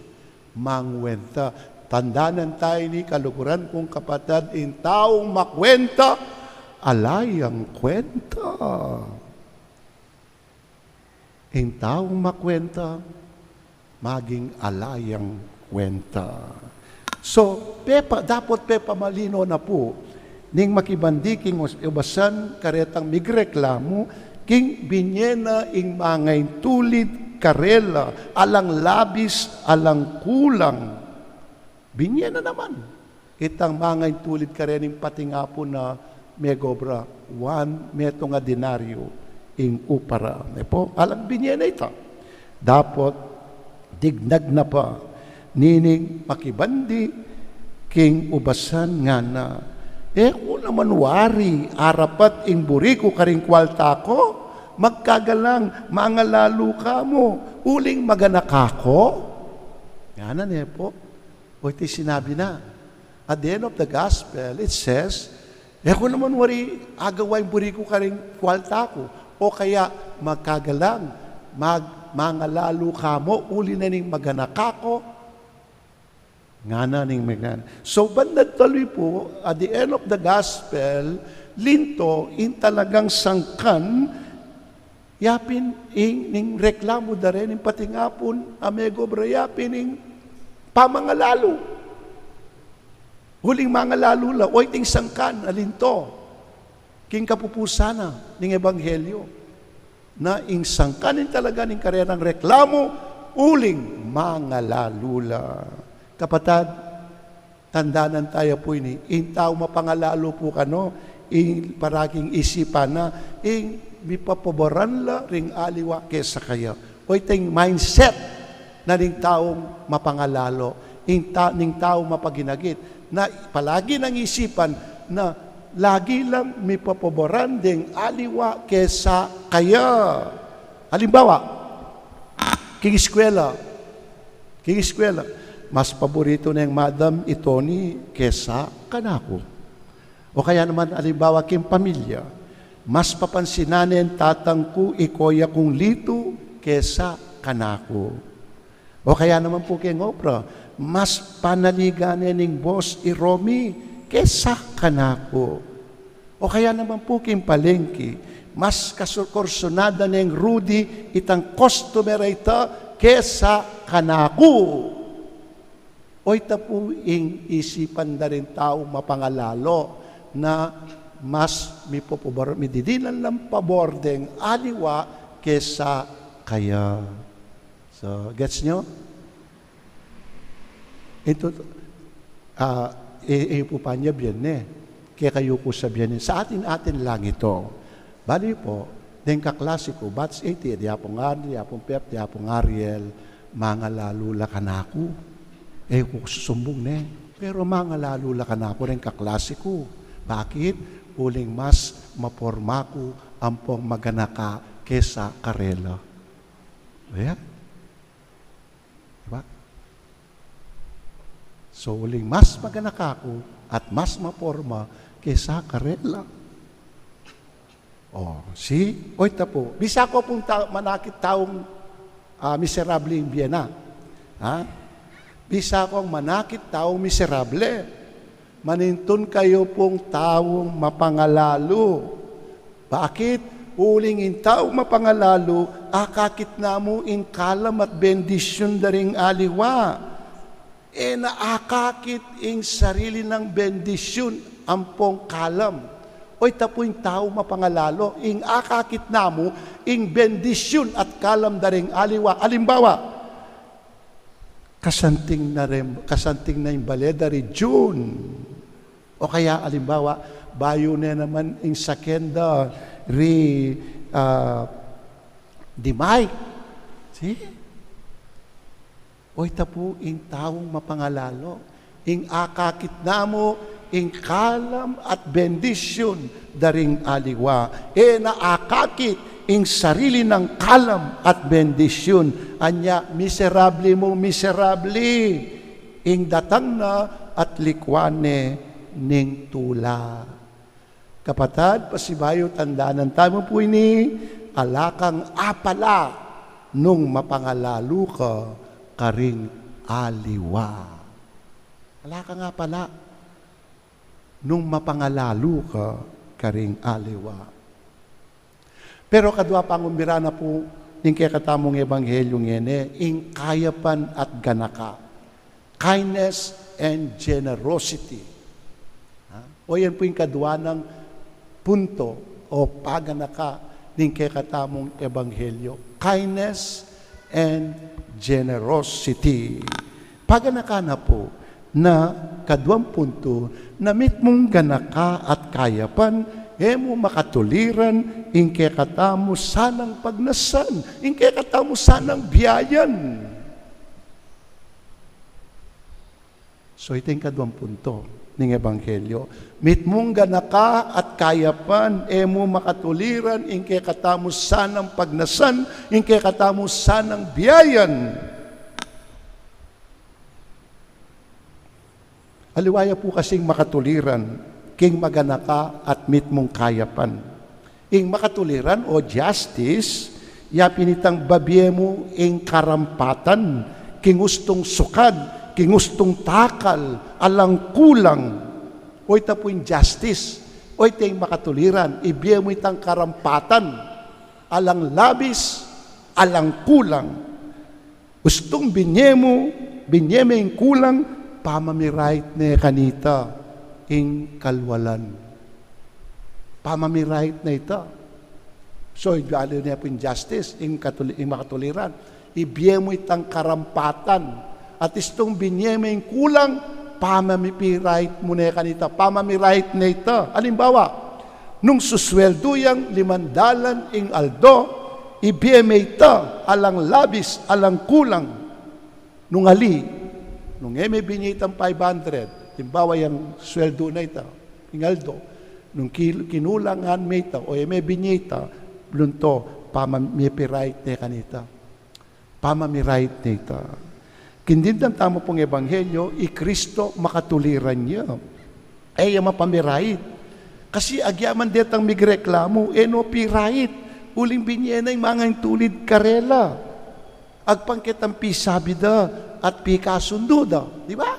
Mangwenta. Tandanan tayu ini, kaluguran kung kapatad, ing taung makwenta, ala yang kwenta. Ing taung makwenta, maging ala yang kwenta. So, pepa-, dapot pepamalino na pu ning makibandi king us-, ubasan karetang migreklamu, king binye na ing mangaintulid karela, alang labis, alang kulang. Binye na naman. Itang mangaintulid karening patingapun a meg-obra, one, metung a denaryo ing upa ra. Ne pu, alang binye na ita. Dapot, dignag na pa nining makibandi king ubasan, ngana, e ku naman wari arapat ing buri ku karing kwalta ku? Magkagalang, mangalalu ka mu, uling maganaka ku? Ngana ne pu. O iti sinabi na. At the end of the gospel, it says, e ku naman wari agawa ing buri ku karing kwalta ku. O kaya, magkagalang, mag-, mangalalu ka mu, uli na ning maganaka ku. Ngana ning maganaka. So, bandang tali pu, at the end of the gospel, linto, ing talagang sangkan, yapin ing, ning reklamu da reng patingapun a meg-obra, yapin ing pamangalalu. Uling mangalalu la, o iting sangkan a linto king kapupusan na ning ebanghelyo. Na ing sangkan ing talaga ning karerang reklamu, uling mangalalu la. Kapatad, tandanan taya pu ini, ing taung mapangalalu pu kanu, ing paraking isipan na, ing mipapaboran la ring aliwa kesa kaya. O ita ing mindset na ning taung mapangalalu, ing ta-, ning taung mapaginagit, na palagi nang isipan na lagi lang mipapaboran deng aliwa kesa kaya. Alimbawa, king eskwela, king eskwela, mas paboritu neng madam i Tony kesa kanaku. O kaya naman, alimbawa, king pamilya, mas papansinan neng tatang ku i koya kung Litu kesa kanaku. O kaya naman pu king obra, mas panaligan ne ning bos i Romy kesa kanaku. O kaya naman pu king palengke, mas kasu-, kursunada neng Rudy itang customer a ita kesa kanaku. O ita pu ing isipan da ring taung mapangalalu na mas mipopobor, mididinan lang pabor deng aliwa kesa kaya. So, gets nyo? Ito, ah, e, e yu pu pa nya bie ne. Kekayu ku sa bie ne. Sa atin-atin lang ito. Bale pu, deng kaklase ku, batch eighty, di apung Arnie, di apung Pep, di apung Ariel, mangalalu la kanaku. E ku susumbung ne. Pero mangalalu la kanaku reng kaklase ku. Bakit? Uling mas maporma ku ampong maganaka kesa karela. Ayan. Diba? So, uling mas maganaka ku at mas maporma kesa karela. O, see? O, ita pu. Bisa ku pung ta-, manakit taung, ah, miserable ing bie na. Ha? Bisa kung manakit taung miserable. Manintun kayu pung taung mapangalalu. Bakit? Uling ing taung mapangalalu, akakit na mu ing kalam at bendisyun da ring aliwa. E na akakit ing sarili nang bendisyun ampong kalam. O ita pu ing taung mapangalalu, ing akakit na mu ing bendisyun at kalam da ring aliwa. Alimbawa, kasanting na rin, kasanting na ing bale da ri June. O kaya, alimbawa, bayu ne naman ing saken da ri, ah, di Mike. See? O ita pu ing taung mapangalalu, ing akakit na mu ing kalam at bendisyun da ring aliwa. E na akakit ing sarili nang kalam at bendisyun. Anya, miserable mu, miserable. Ing datang na at likuan ne ning tula. Kapatad, pasibayu tandanan tamu pu ini, ala kang apala nung mapangalalu ka karing aliwa. Ala kang apala nung mapangalalu ka karing aliwa. Pero kadua pang umbira na pu ning kekatamung ebanghelyu ngeni, ing kayapan at ganaka. Kindness and generosity. Ha? O yan pu ing kadua nang punto o paganaka ning kekatamung ebanghelyu. Kindness and generosity. Paganaka na pu na kaduang punto, na mitmung ganaka at kayapan, e mu makatuliran ing kekatamu sanang pagnasan, ing kekatamu sanang biayan. So, ita ing kaduang punto ning ebanghelyu. Mitmung ganaka at kayapan, e mu makatuliran ing kekatamu sanang pagnasan, ing kekatamu sanang biayan. Aliwa ya pu kasing makatuliran king maganaka at mitmung kayapan. Ing makatuliran o justice, ya pin itang babie mu ing karampatan king ustung sukad, king ustung takal, alang kulang. O ita pu ing justice, o ita ing makatuliran, ibie mu itang karampatan, alang labis, alang kulang. Ustung binie mu, binie me ing kulang, pamamirait ne kanita ing kalwalan. Pamamirait ne ita. So, ibie mu ne pu ing justice, ing katuli-, ing makatuliran. Ibie mu itang karampatan. At istung binie me ing kulang, pamamirait mu ne kanita, pamamirait ne ita. Alimbawa, nung susweldu yang limandalan ing aldo, ibie me ita, alang labis, alang kulang. Nung ali, nung e me binie itang five hundred, limbawa yang sweldu na ita, ing aldo, nung ki-, kinulangan me ita, o e me binie ita, lunto, pamamirait ne kanita. Pamamirait ne ita. Kindinan tamu pung ebanghelyo, i Kristo makatuliran ya. E ya mapamirait. Kasi agyaman detang migreklamu, e no pirait. Uling binie na ing mangantulid karela. Agpang ketang pisabi da at pikasundu da. Di ba?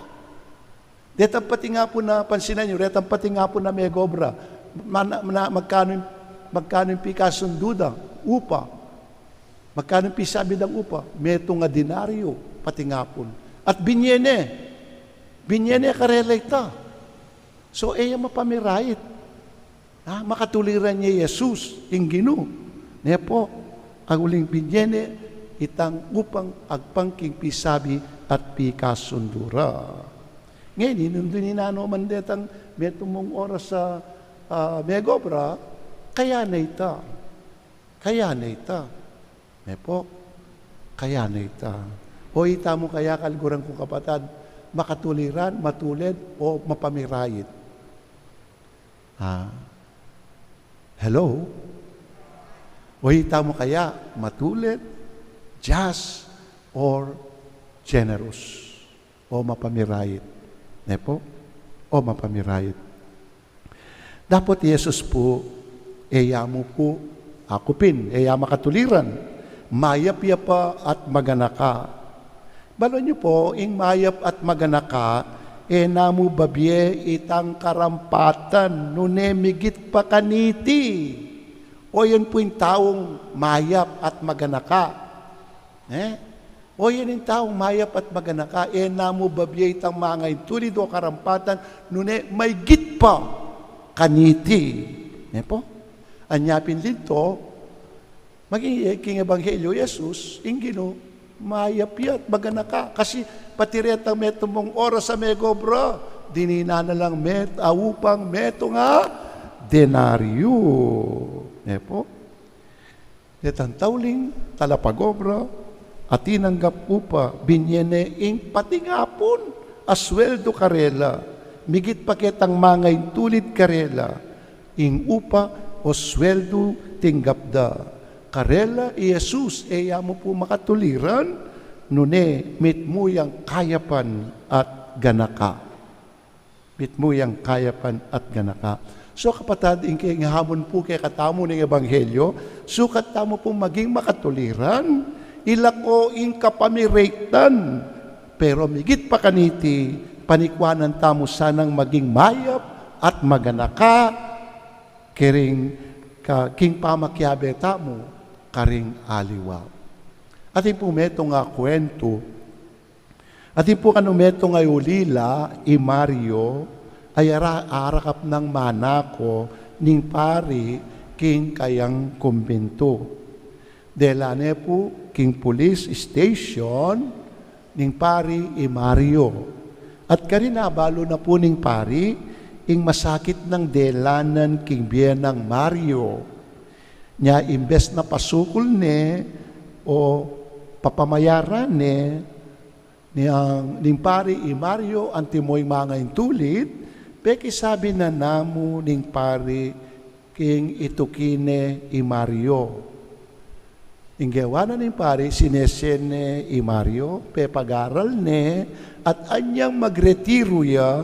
Detang pati nga pu na, pansinan yu, detang pati nga pu na megobra. Mana-, mana-, magkanu ing, magkanu ing pikasundu da? Upa. Magkanu ing pisabi dang upa? Metung a denaryo, pati nga pu. At binie ne. Binie ne karela ita. So, e ya mapamirait. Ha, makatuliran ya i Jesus, ing Ginu. Ne pu, uling binie ne itang upang agpang king pisabi at pikasundu ra. Ngeni, nung dinan no man detang metung mung oras a, ah, megobra, kaya ne ita. Kaya ne ita. Ne pu, kaya ne ita. O ita mu kaya, kaluguran kung kapatad, makatuliran, matulid, o mapamirait? Ah, hello? O ita mu kaya, matulid, just, or generous? O mapamirait? Ne pu? O mapamirait? Dapot i Jesus pu, e ya mu pu akupin, e ya makatuliran. Mayap ya pa at maganaka. Balu yu pu, ing mayap at maganaka, E na mu babie itang karampatan, nune migit pa kaniti. O yan pu ing taung mayap at maganaka. Eh? O yan ing taung mayap at maganaka, e na mu babie itang mangaintulid o karampatan, nune maigit pa kaniti. Ne po? Anya pin linto, maging, eh, king Ebanghelyo, Jesus, ing Ginu, mayap ya at maganaka. Kasi pati retang metung mung oras a megobra, dininan na lang met, a upang metung a denaryo. Ne po? Detang tauling talapagobra a tinanggap upa, binye ne ing patingapun a sweldo karela, migit pa ketang mangaintulid karela, ing upa o sweldo tinggap da. Karela i Jesus, e ya mu pu makatuliran, nune mitmu yang kayapan at ganaka. Mitmu yang kayapan at ganaka. So, kapatad, ing keng hamun pu kekatamu ning Ebanghelyo, sukat tamu pung maging makatuliran, ilako ing kapamirayan, pero migit pa kaniti, panikuanan tamu sanang maging mayap at maganaka, kering ka, king pamakiabe tamu karing aliwa. Atin pu metung a kuwentu, atin pu kanu metung a ulila, i Mario, ay ara-, arakap nang manako ning pari king kayang kumbintu. Dela ne pu king police station ning pari i Mario. At karin abalu na pu ning pari ing masakit nang delanan king bie nang Mario. Nya imbes na pasukul ne o papamayaran ne, Ning, ning pari i Mario antimo ing mangaintulid, pekisabi na namu ning pari king ituki ne i Mario. Ing gewa na ning pari, sinese ne i Mario, pepagaral ne, at anyang magretiru ya,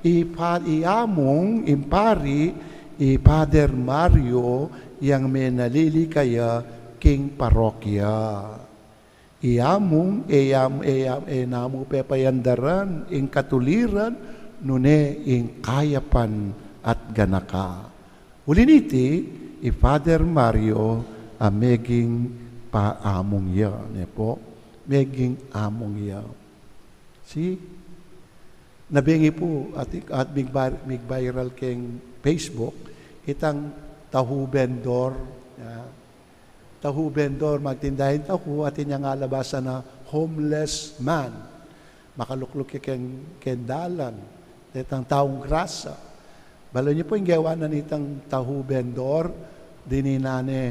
i pa-, i amung, ing pari, i Father Mario, yang menalili kaya king parokya. I amung, e yam-, e yam-, e na mu pepayandaran ing katuliran, nune ing kayapan at ganaka. Uli niti, i Father Mario a meging paamung ya, ne po? Meging amung ya. See? Nabingi pu, at, at mig-, mig-viral keng Facebook, itang tahu bendor, ya. Tahu bendor, magtinda ing tahu, atin yang alabasan a homeless man. Makalukluk ya keng, keng dalan. Detang taung grasa. Balu yu pu ing gewa na nitang tahu bendor, dininan ne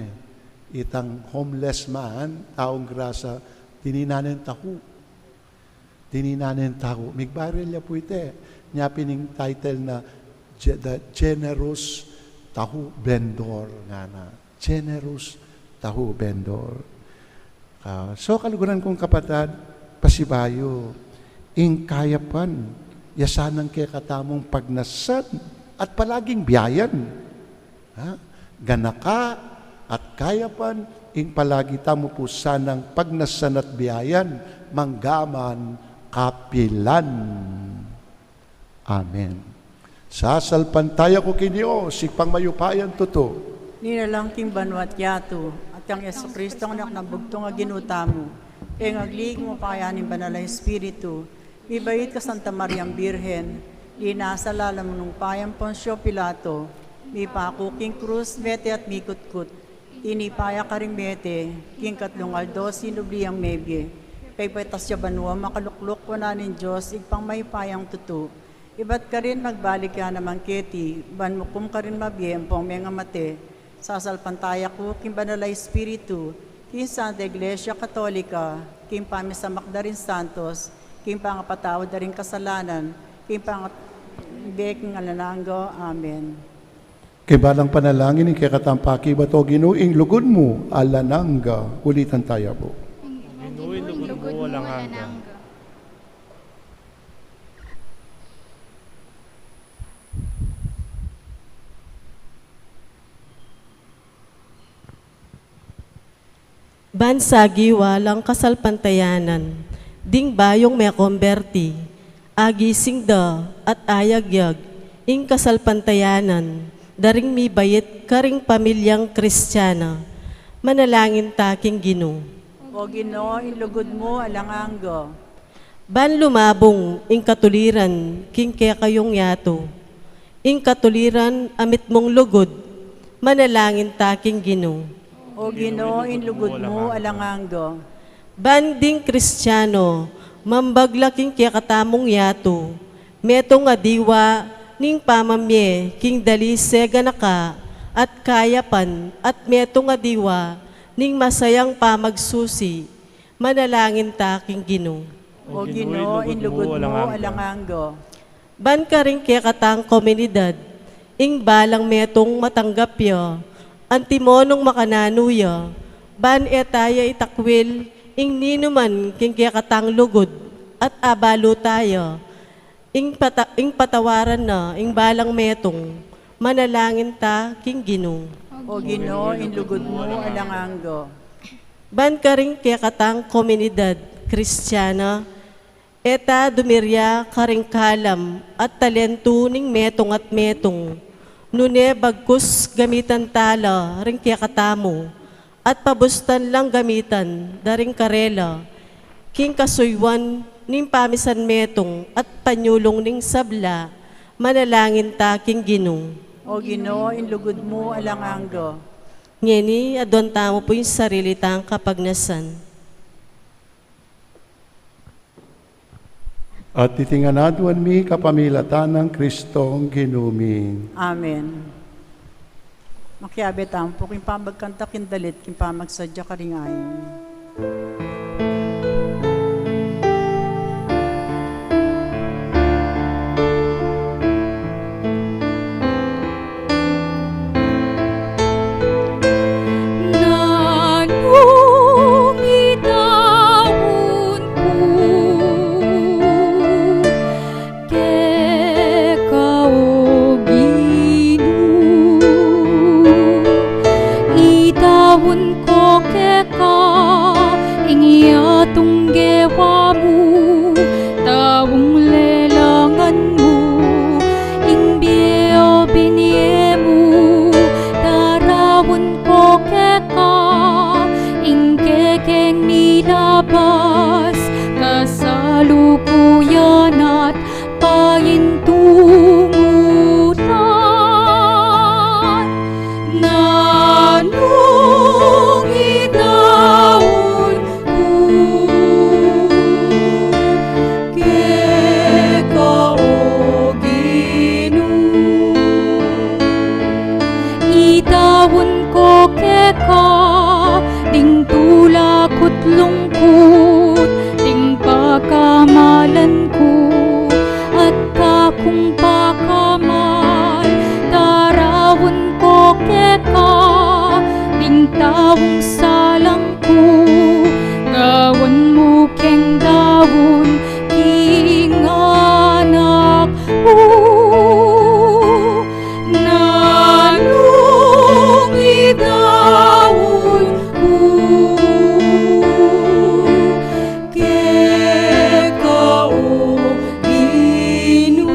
itang homeless man, taung grasa, dininan ne tahu. Dininan ne tahu. Mig-viral ya pu ite. Nya pin ing title na Ge-, The Generous Tahu Vendor, ngana. Generous Tahu Vendor. Ah, so, kaluguran kung kapatad, pasibayu, ing kayapan, ya sanang kekatamung pagnasan at palaging biayan. Ha? Ganaka at kayapan, ing palagi tamu pu sanang pagnasan at biayan, manggaman kapilan. Amen. Sasalpantaya ku king Dios, Ibpang mayupayang tutu. Linalang king banua't yatu, at kang Jesucristo, anak nang bugtung a Ginu tamu, king agli ning upaya ning Banal a Espiritu, mibait kang Santa Mariang Birhen, linasa lalam ning upayang Poncio Pilato, mipaku king krus, mete at mikutkut, tinipa ya karing mete, king katlung aldo sinubli yang mebie, pepaitas ya banua, makalukluk wanan ning Dios, Ibpang mayupayang tutu. Ibat karin magbalik ya naman keti, ban mukum karing mabie ampong mengamate. Sasalpantaya ku king Banal a Espiritu, king Santa Iglesia Katolika, king pamisamak da ring santos, king pangapatawad da ring kasalanan, king pangat-, king alang angga. Amen. King balang panalangin ning kekatang pakibat, O Ginu, ing lugud mu alang angga. Ulitan taya pu. Ing Ginu, ing lugud mu alang angga. Ban sagiwa lang kasalpantayanan ding bayung mekomberti, Agising da at ayagyag ing kasalpantayanan da ring mibait karing pamilyang Kristiana. Manalangin ta king Ginu. O Ginu, ing lugud mu alang angga. Ban lumabung ing katuliran king kekayung yatu, ing katuliran a mitmung lugud. Manalangin ta king Ginu. O Ginu, ing lugud mu alang angga. Ban ding Kristiano mambag la king kekatamung yatu, metung a diwa ning pamamie king dali, segan a ka at kayapan, at metung a diwa ning masayang pamagsusi. Manalangin ta king Ginu. O Ginu, ing lugud mu alang angga. Ban karing kekatang komunidad, ing balang metung matanggap ya, antimo nung makananu ya, ban e ta ya itakwil ing ninuman king kekatang lugud, at abalu ta ya ing pata-, ing patawaran na ing balang metung. Manalangin ta king Ginu. O Ginu, ing lugud mu alang angga. Ban karing kekatang komunidad Kristiana, e ta dumirya karing kalam at talentu ning metung at metung, nune bagkus gamitan ta la ring kekatamu, at pabustan lang gamitan da ring karela king kasuyuan ning pamisan metung at panyulung ning sabla. Manalangin ta king Ginu. O Ginu, ing lugud mu alang angga. Ngeni, aduan tamu pu ing sarili tang kapagnasan. At iti ngan aduan mi kapamilatan nang Kristong Ginu mi. Amen. Makiabe tamu pu king pamagkanta king dalit king pamagsadya karing ain. Nanung itaun ku keka, o Ginu, itaun ku keka ing yatung gewa mu, taung lelangan mu, ing bie a binie mu, daraun ku keka ing kekeng milabas, kasalukuyan at paintungutan. Nanung itaun ku keka, o Ginu, itaun ku keka ding tulak ku't lungkut, ding pakamalan ku at kakung pakamal, daraun ku keka ding taung salang ku, gawan mu keng daun king anak mu. Nanung itaun ku keka, o Ginu.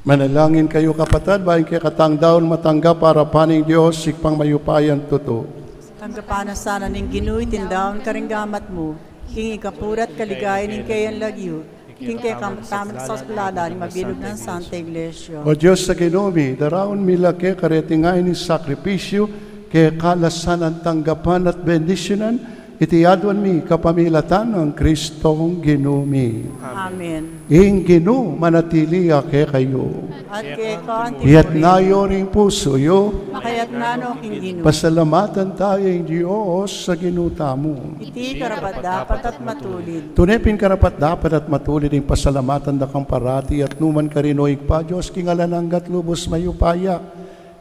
Manalangin kayu, kapatad, ban ing kekatang daun matanggap arapan ning Dios, Ibpang mayupayang tutu. Tanggapan na sana ning Ginu iting daun karing gamat mu, king ikapuri at kaligayan ning keyang lagyu, king kekatang pamagsasaup king mabilug nang Santa Iglesia. O Dios a Ginu mi, daraun mi la keka reting ain ning sakripisyu, keka la sanang tanggapan at bendisyunan, iti aduan mi kapamilatan nang Kristong Ginu mi. Amen. Ing Ginu manatili ya kekayu. At keka antimurin. Iyatas yu ring pusu yu. Makayatas no king Ginu. Pasalamatan taya ing Dios a Ginu tamu. Iti karapat-dapat at matulid. Tune pin karapat-dapat at matulid ing pasalamatan da kang parati at nukarin man, O Ibpa, Dios king alang angga at lubus mayupaya.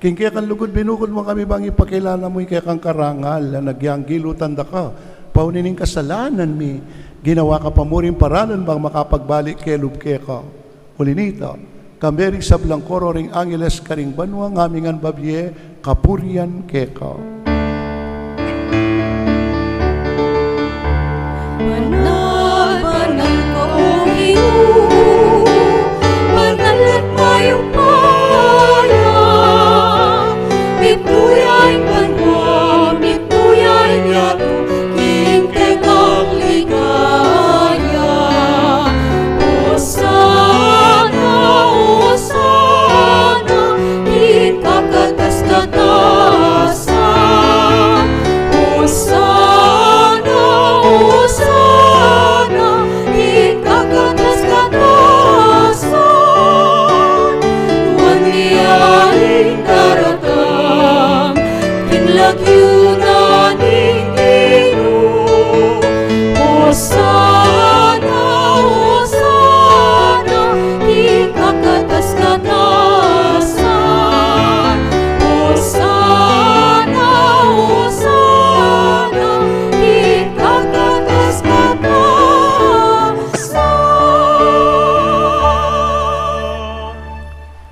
King kekang lugud binukud mu kami bang ipakilala mu ing kekang karangalan, agyang gilutan da ka pauli ning kasalanan mi. Ginawa ka pa mu ring paralan bang makapagbalik kelub keka. Uli nita, kambe ring sablang koro ring angeles karing banua, ngamingan babie kapurian keka.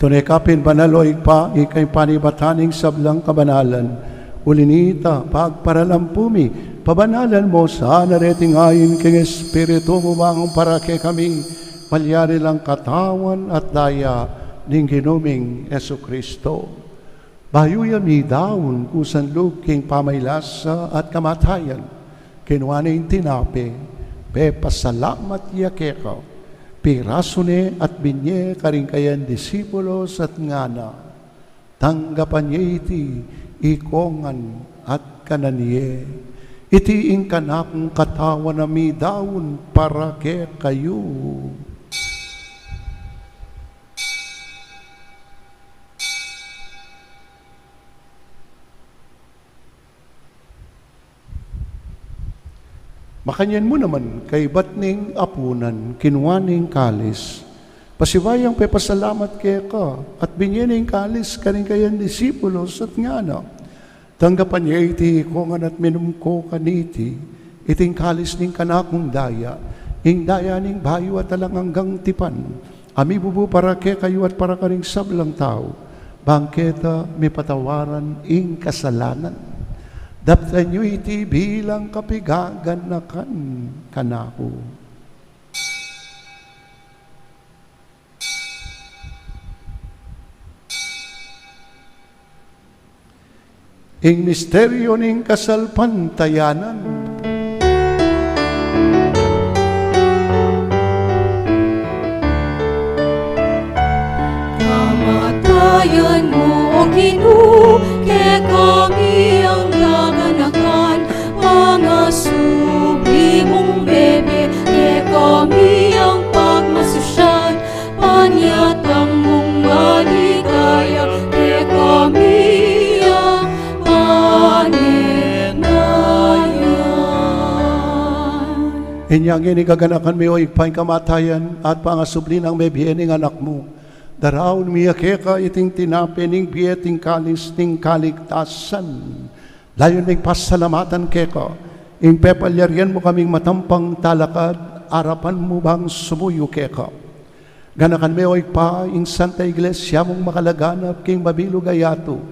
Tune ka pin banal, o Ibpa, ika ing panibatan ning sablang kabanalan. Uli na nita, pagparalampu mi, pabanalan mu sana reting ain king Espiritu mu, bang para kekami malyari lang katawan at daya ning Ginu ming Jesucristo. Bayu ya midaun, kusan lub king pamailasa at kamatayan, kinua ne ing tinape, pepasalamat ya keka, pirasu ne at binye karing kayang disipulos at ngana: Tanggapan ye iti ikongan at kanan ye. Iti ing kanakung katawan a midaun para kekayu. Makanyan mu naman, kaibat ning apunan, kinua ne ing kalis, pasibayu yang pepasalamat keka, at binye ne ing kalis karing kayang disipulos, at ngana: Tanggapan ye iti ikongan at minum ko kaniti, iti ing kalis ning kanakung daya, ing daya ning bayu at alang anggang tipan, a mibubu para kekayu at para karing sablang tau, bang keta mipatawaran ing kasalanan. Daptan yu iti bilang kapigaganakan kanaku. Ing misteryu ning kasalpantayanan. Kamatayan mu, O Ginu, kekami ang kaganakan, pangasubli mung mebie, kekami ang pagmasusyan, panyatang mung maligaya, kekami ang panenaya. Inya ngeni kaganakan mi, O Ibpa, ing kamatayan at pangasubli nang mebie ning Anak mu. Daraun mi ya keka iting tinape ning bie at ing kalis ning kaligtasan. Layun ming pasalamatan keka ing pepalyarian mu kaming matampang talakad arapan mu bang sumuyu keka. Ganakan me, O Ibpa, ing Santa Iglesia mung makalaganap king mabilug a yatu,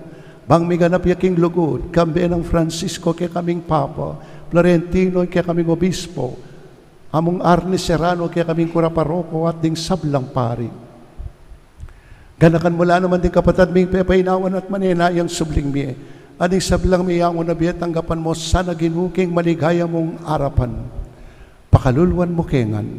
bang miganap ya king lugud, kambe nang Francisco kekaming Papa, Florentino kekaming Obispo, Among Arnie Serrano kekaming Kura Paroko at ding sablang pari. Ganakan mu la naman ding kapatad ming pepainawan at manenayang subling mie, at ding sablang miyangu na bie, tanggapan mu sana, Ginu, king maligaya mung arapan. Pakaluluan mu ke ngan.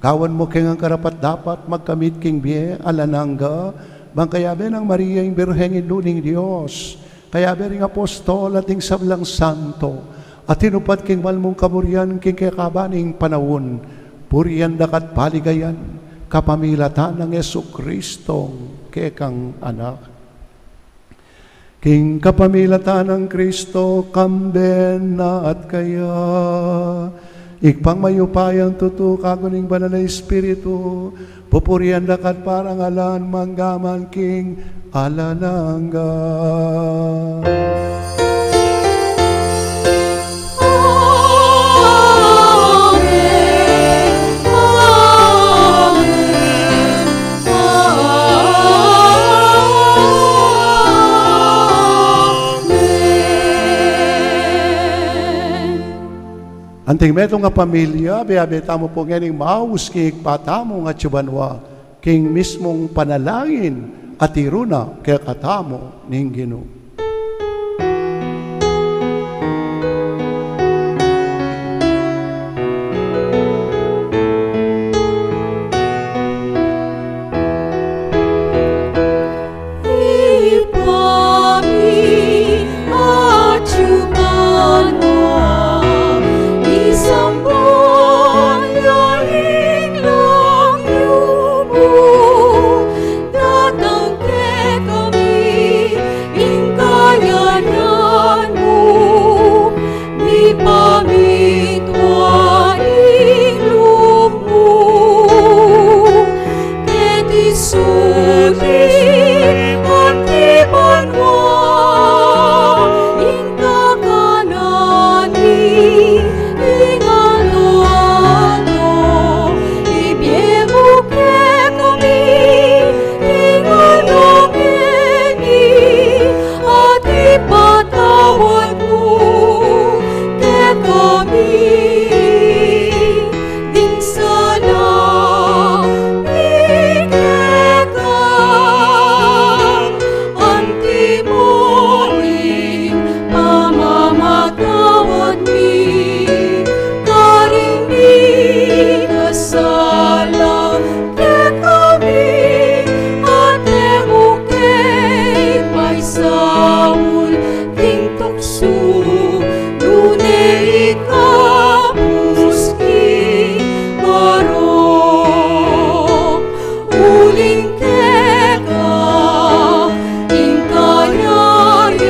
Gawan mu ke ngan karapat-dapat magkamit king bie alang angga, bang kayabe nang Maria ing Birheng Indu ning Dios, kayabe ring apostol at ding sablang santo a tinupad king mal mung kaburian king kekaban ning panaun, purian da ka at paligayan kapamilatan nang Jesucristong kekang Anak. King kapamilatan nang Kristo, kambe na at kaya, Ibpang mayupayang tutu, kayabe ning Banal a Espiritu, pupurian da ka at parangalan mangga man king alang angga. Amen. Amen. Amen. Anting metung a pamilya, abe-abe tamu pu ngening maus king Ibpa tamung atsu banua, king mismung panalangin a tiru na kekatamu ning Ginu. Ibpa mi, atsu ka banua, misamban ya ing lagyu mu, datang kekami ing kayarian mu, mipamintuan ing lub mu keti sulip anti banua, ing kakanan mi king aldo-aldo ibie mu kekami king Kami ding sala mi keka, antimo ing pamamatawad mi karing mikasala kekami, at e mu ke paisaul king tuksu, nune ikabus king marok. Uling keka ing kayarian,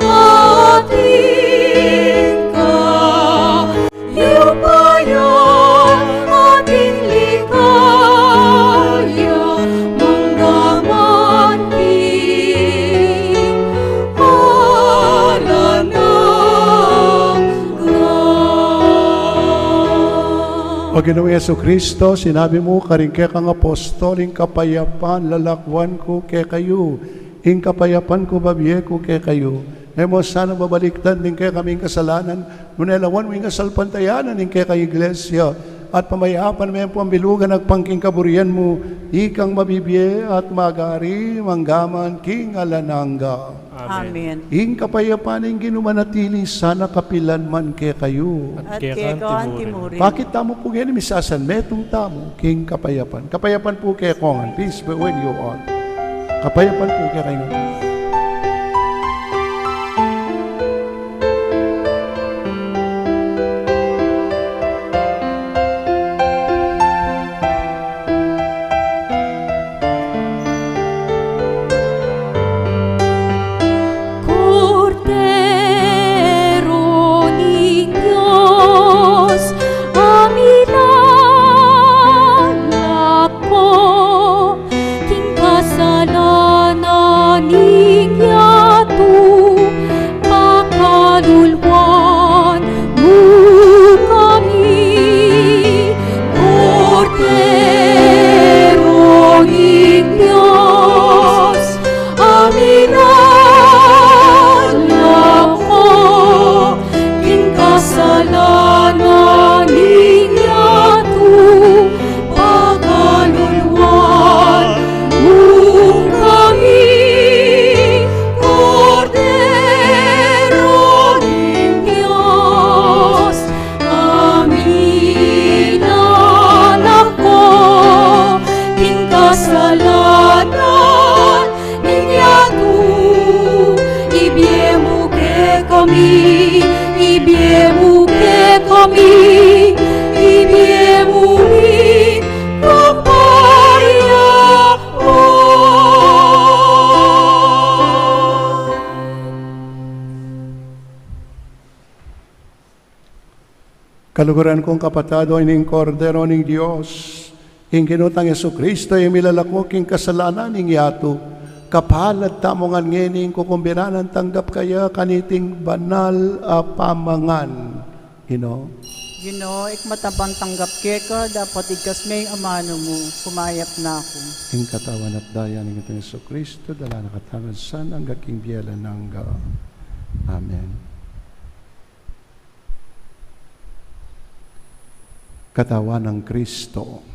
at ing kayupayan, at ing ligaya, mangga man king alang angga. O Ginu Jesucristo, sinabi mu karing kekang apostol, ing kapayapan lalakwan ku kekayu, ing kapayapan ku babie ku kekayu. E mu sana babaliktad ing kekaming kasalanan, nune lawan mu ing kasalpantayanan ning kekang Iglesia, at pamayapan me pu ambilugan agpang king kaburian mu, ikang mabibie at magari mangga man king alang angga. Amen. Amen. Ing kapayapan ning Ginu manatili sana kapilan man kekayu. At keka anti murin. Pakit tamu pu ngeni, misasanmetung tamu king kapayapan. Kapayapan pu kekongan. Peace be with you all. Kapayapan pu kekayu. Kordero ning Dios, a milalako king kasalanan ning yatu, pakaluluan mu kami. Kordero ning Dios, a milalako king kasalanan ning yatu, pakaluluan mu kami. Kordero ning Dios, a milalako king kasalanan ning yatu, ibie mu kekami, ibie mu kekami, ibie mu ing kapayapan. Kaluguran kung kapatad, o ini ing Kordero ning Dios, ing Ginu tang Jesucristo, a milalako king kasalanan ning yatu. Kapalad tamu ngan ngeni ing kukumbira nang tanggap kaya kaniting banal a pamangan. Ginu. Ginu, ikmat aku pang tanggap keka, dapot igkas me ing amanu mu, kumayap na ku. Ing katawan at daya ning Ginu tang Jesucristo, dala na katamu sana angga king bie alang angga. Amen. Katawan nang Kristo.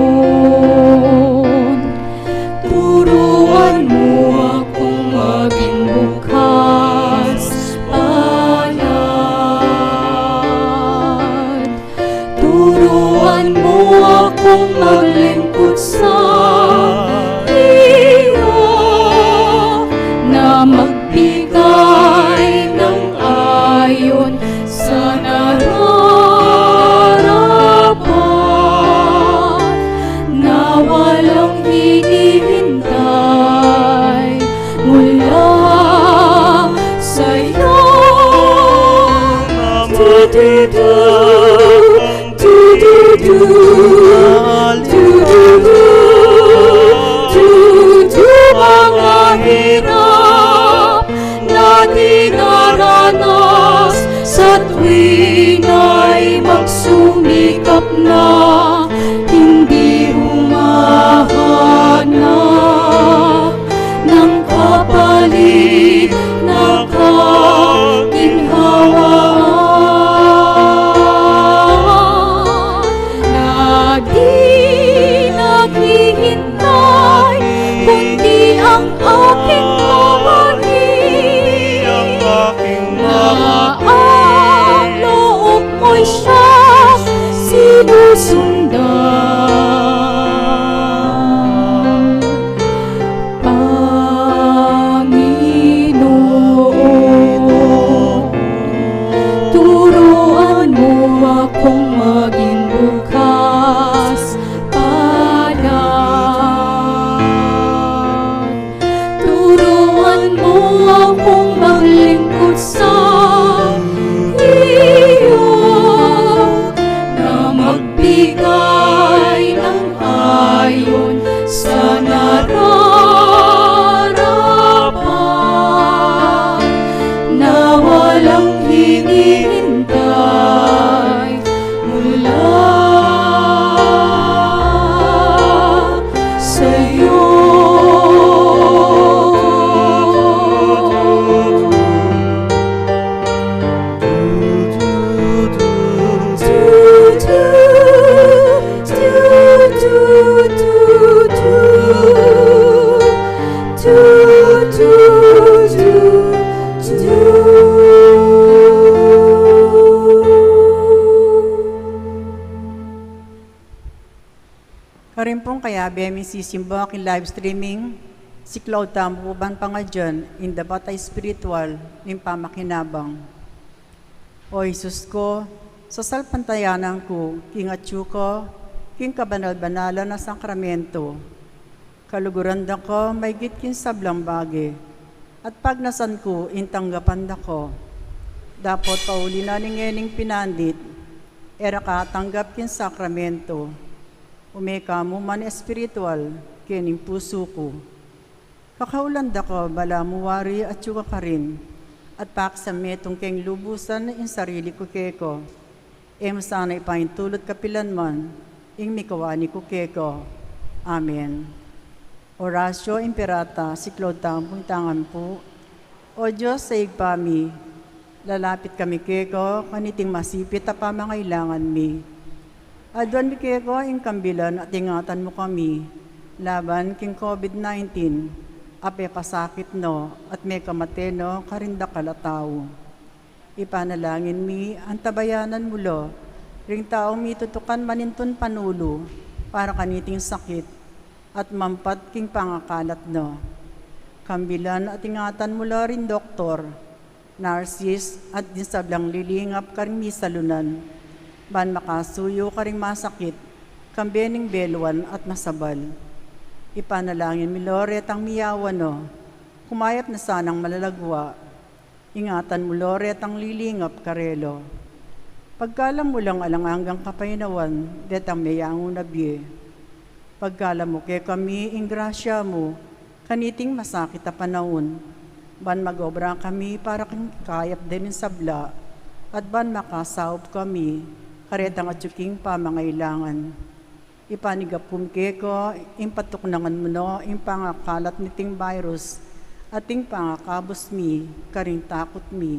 Panginoon, turuan mu akong maging bukas palad. Turuan mu akong maglingkod sa iyo, na magbigay ng ayon sa narapat. Tutu, tutu, mga hirap na dinaranas, sa tuwing ay magsumikap na, hindi humahanap ng kapalit na kaginhawaan. Na di naghihintay, kundi ang aking mamagitan. Na ang loob mo'y siyang sinusundan. Panginoon, turuan mo akong maging bukas palad. Turuan mo akong maglingkod sa iyo, na magbigay ng ayon sa nararapat, na walang hinihintay mula sa'yo. Karin pung kayabe ming sisimba king live streaming, siklaud tamu pu ban pangadyan ing dapat a espiritual ning pamakinabang. O Jesus ko, sasalpantayanan ku king atyu ka king kabanal-banalan a sakramento. Kaluguran da ka maigit king sablang bage, at pagnasan ku ing tanggapan da ka. Dapot pauli na ning ngening pinandit, e ra ka atanggap king sakramento. Ume ka mu man espiritual kening pusu ku. Kakaulan da ka, balamu wari atyu ka karin, at paksa metung keng lubusan ing sarili ku keka. E mu sana ipaintulut kapilan man ing mikawani ku keka. Amen. Oratio Imperata, siklaud tamu pu ing tangamu pu. O Dios a Ibpa mi, lalapit kami keka kaniting masipit a pamangailangan mi. Aduan mi keka ing kambilan at ingatan mu kami laban king COVID nineteen a pepasakit no at mekamate no karing dakal a tau. Ipanalangin mi, antabayanan mu la ring taung mitutukan manintun panulu para kaniting sakit at mampat king pangakalat na. Kambilan at ingatan mu la ring doktor, narsis, at ding sablang lilingap karing misalunan, ban makasuyu karing masakit, kambe ning beluan at masabal. Ipanalangin mi la retang miyawan na, kumayap na sanang malagwa. Ingatan mu la retang lilingap karela. Pagkalam mu lang alang anggang kapaynawan detang meyangu na bie. Pagkalam mu kekami ing grasya mu kaniting masakit a panaun, ban mag-obra kami para king kayap da ring sabla, at ban makasaup kami karetang atyu king pamangailangan. Ipanigap ku keka ing patuknangan mu no ing pangakalat niting virus at ing pangakabus mi karing takut mi.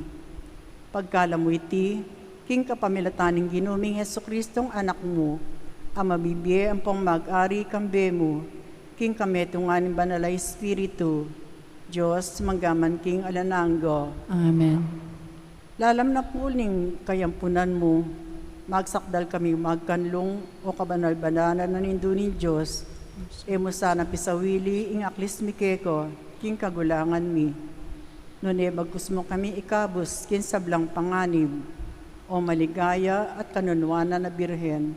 Pagkalam mu iti king kapamilatan ning Ginu ming Jesucristong Anak mu, a mabibie ampong mag-ari kambe mu king kametungan ning Banal a Espiritu, Dios, mangga man king alang angga. Amen. Lalam na pu ning kayampunan mu, magsakdal kami magkanlung, o kabanal-banalan a Indu ning Dios. E mu sana pisawili ing aklis mi keka king kagulangan mi, nune bagkus mu kami ikabus king sablang panganib, o maligaya at kanunuanan a Birhen.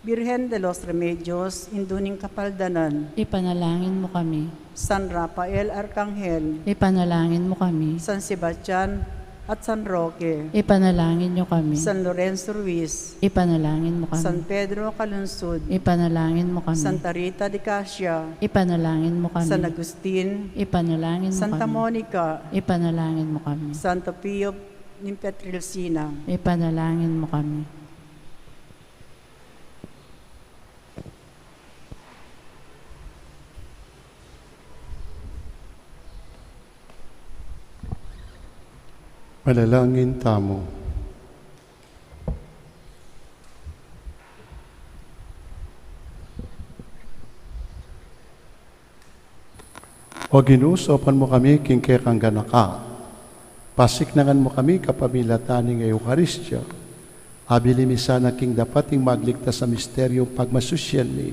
Birhen de los Remedios, Indu ning Kapaldanan. Ipanalangin mu kami. San Rafael Arkanghel. Ipanalangin mu kami. San Sebastian at San Roque. Ipanalangin niyo kami. San Lorenzo Ruiz. Ipanalangin mo kami. San Pedro Calungsod. Ipanalangin mo kami. Santa Rita de Casia. Ipanalangin mo kami. San Agustin. Ipanalangin mo Santa kami. Monica. Ipanalangin mo kami. Santo Pio ni Pietrelcina. Ipanalangin mo kami. Manalangin tamu. O Ginu, saupan mu kami king kekang ganaka. Pasiknangan mu kami kapamilatan ning Eukaristia. Abili mi sana king dapat ing magligtas a misteryung pagmasusian mi.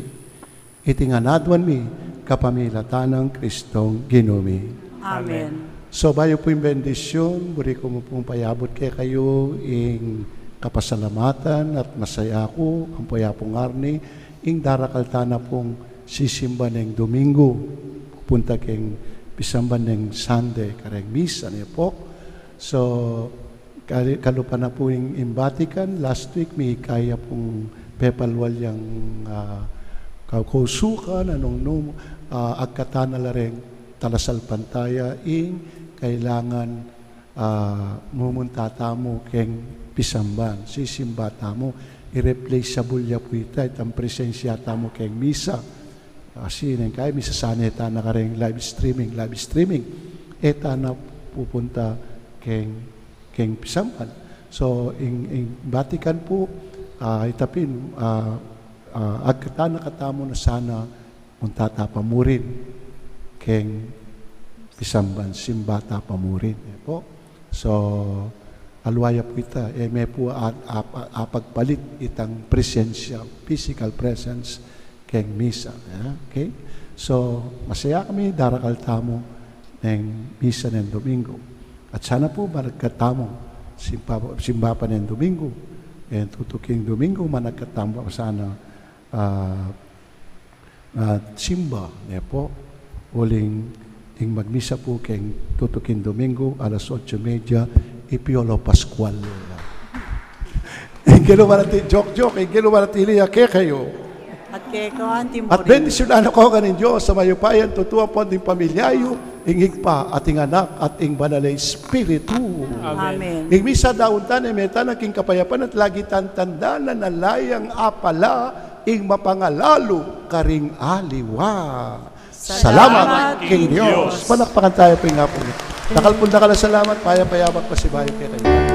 Iti ngan aduan mi kapamilatan nang Kristong Ginu mi. Amen. So, bayu pu ing bendisyun, buri ku mu pung payabut kekayu ing kapasalamatan at masaya ku ampo ya pung arni ing darakal tana pung sisimba neng Domingo, pupunta keng pisamban neng Sunday, kareng misa, ne pu. So, kali-, kalupa na pu ing, ing Vatican, last week, mikaya pung pepalwal yang, ah, kau-, kausukan, nung nu, ah, agkatan na la reng talasalpantaya, ing kailangan ah, mumunta tamu keng pisamban, sisimba tamu, irreplaceable ya pu ita, itang presensya tamu keng misa. Kasi neng kaya misa sana e tana kareng live streaming, live streaming. E tana pupunta keng, keng pisamban. So, ing, ing Vatican pu, ah, ita pin, ah, ah, agkatan na katamu na sana munta ta pa murin keng pisamban, simba ta pa murin, e pu. So, aliwa ya pu ita, e me pu a-, a-, a-, apagpalit itang presensya, physical presence, keng misa, ya, okay? So, masaya kami, darakal tamu neng misa neng Domingo. At sana pu, managkat tamu, simba, simba pa neng Domingo, e tutuking Domingo, managkat tamu sana, ah, ah, simba, ne pu, uling ing magmisa pu keng tutuking Domingo, alas otso y media, i Piolo Pascual. Ing kelu manatili, joke, joke, ing kelu manatili ya kekayu. At keka mu rin. At bendisyunan na kayu ning Dios a mayupaya, tutu ampon ding pamilya yu, ing Ibpa, at ing Anak, at ing Banal a Espiritu. Amen. Amen. Ing misa daun ta ne, mete tana king kapayapan at lagi tang tandanan a layang apala ing mapangalalu karing aliwa. Salamat king Dios. Palakpakan tamu pu ing Apu. Dakal pung dakal a salamat, payap a yabak pasibayu kekayu.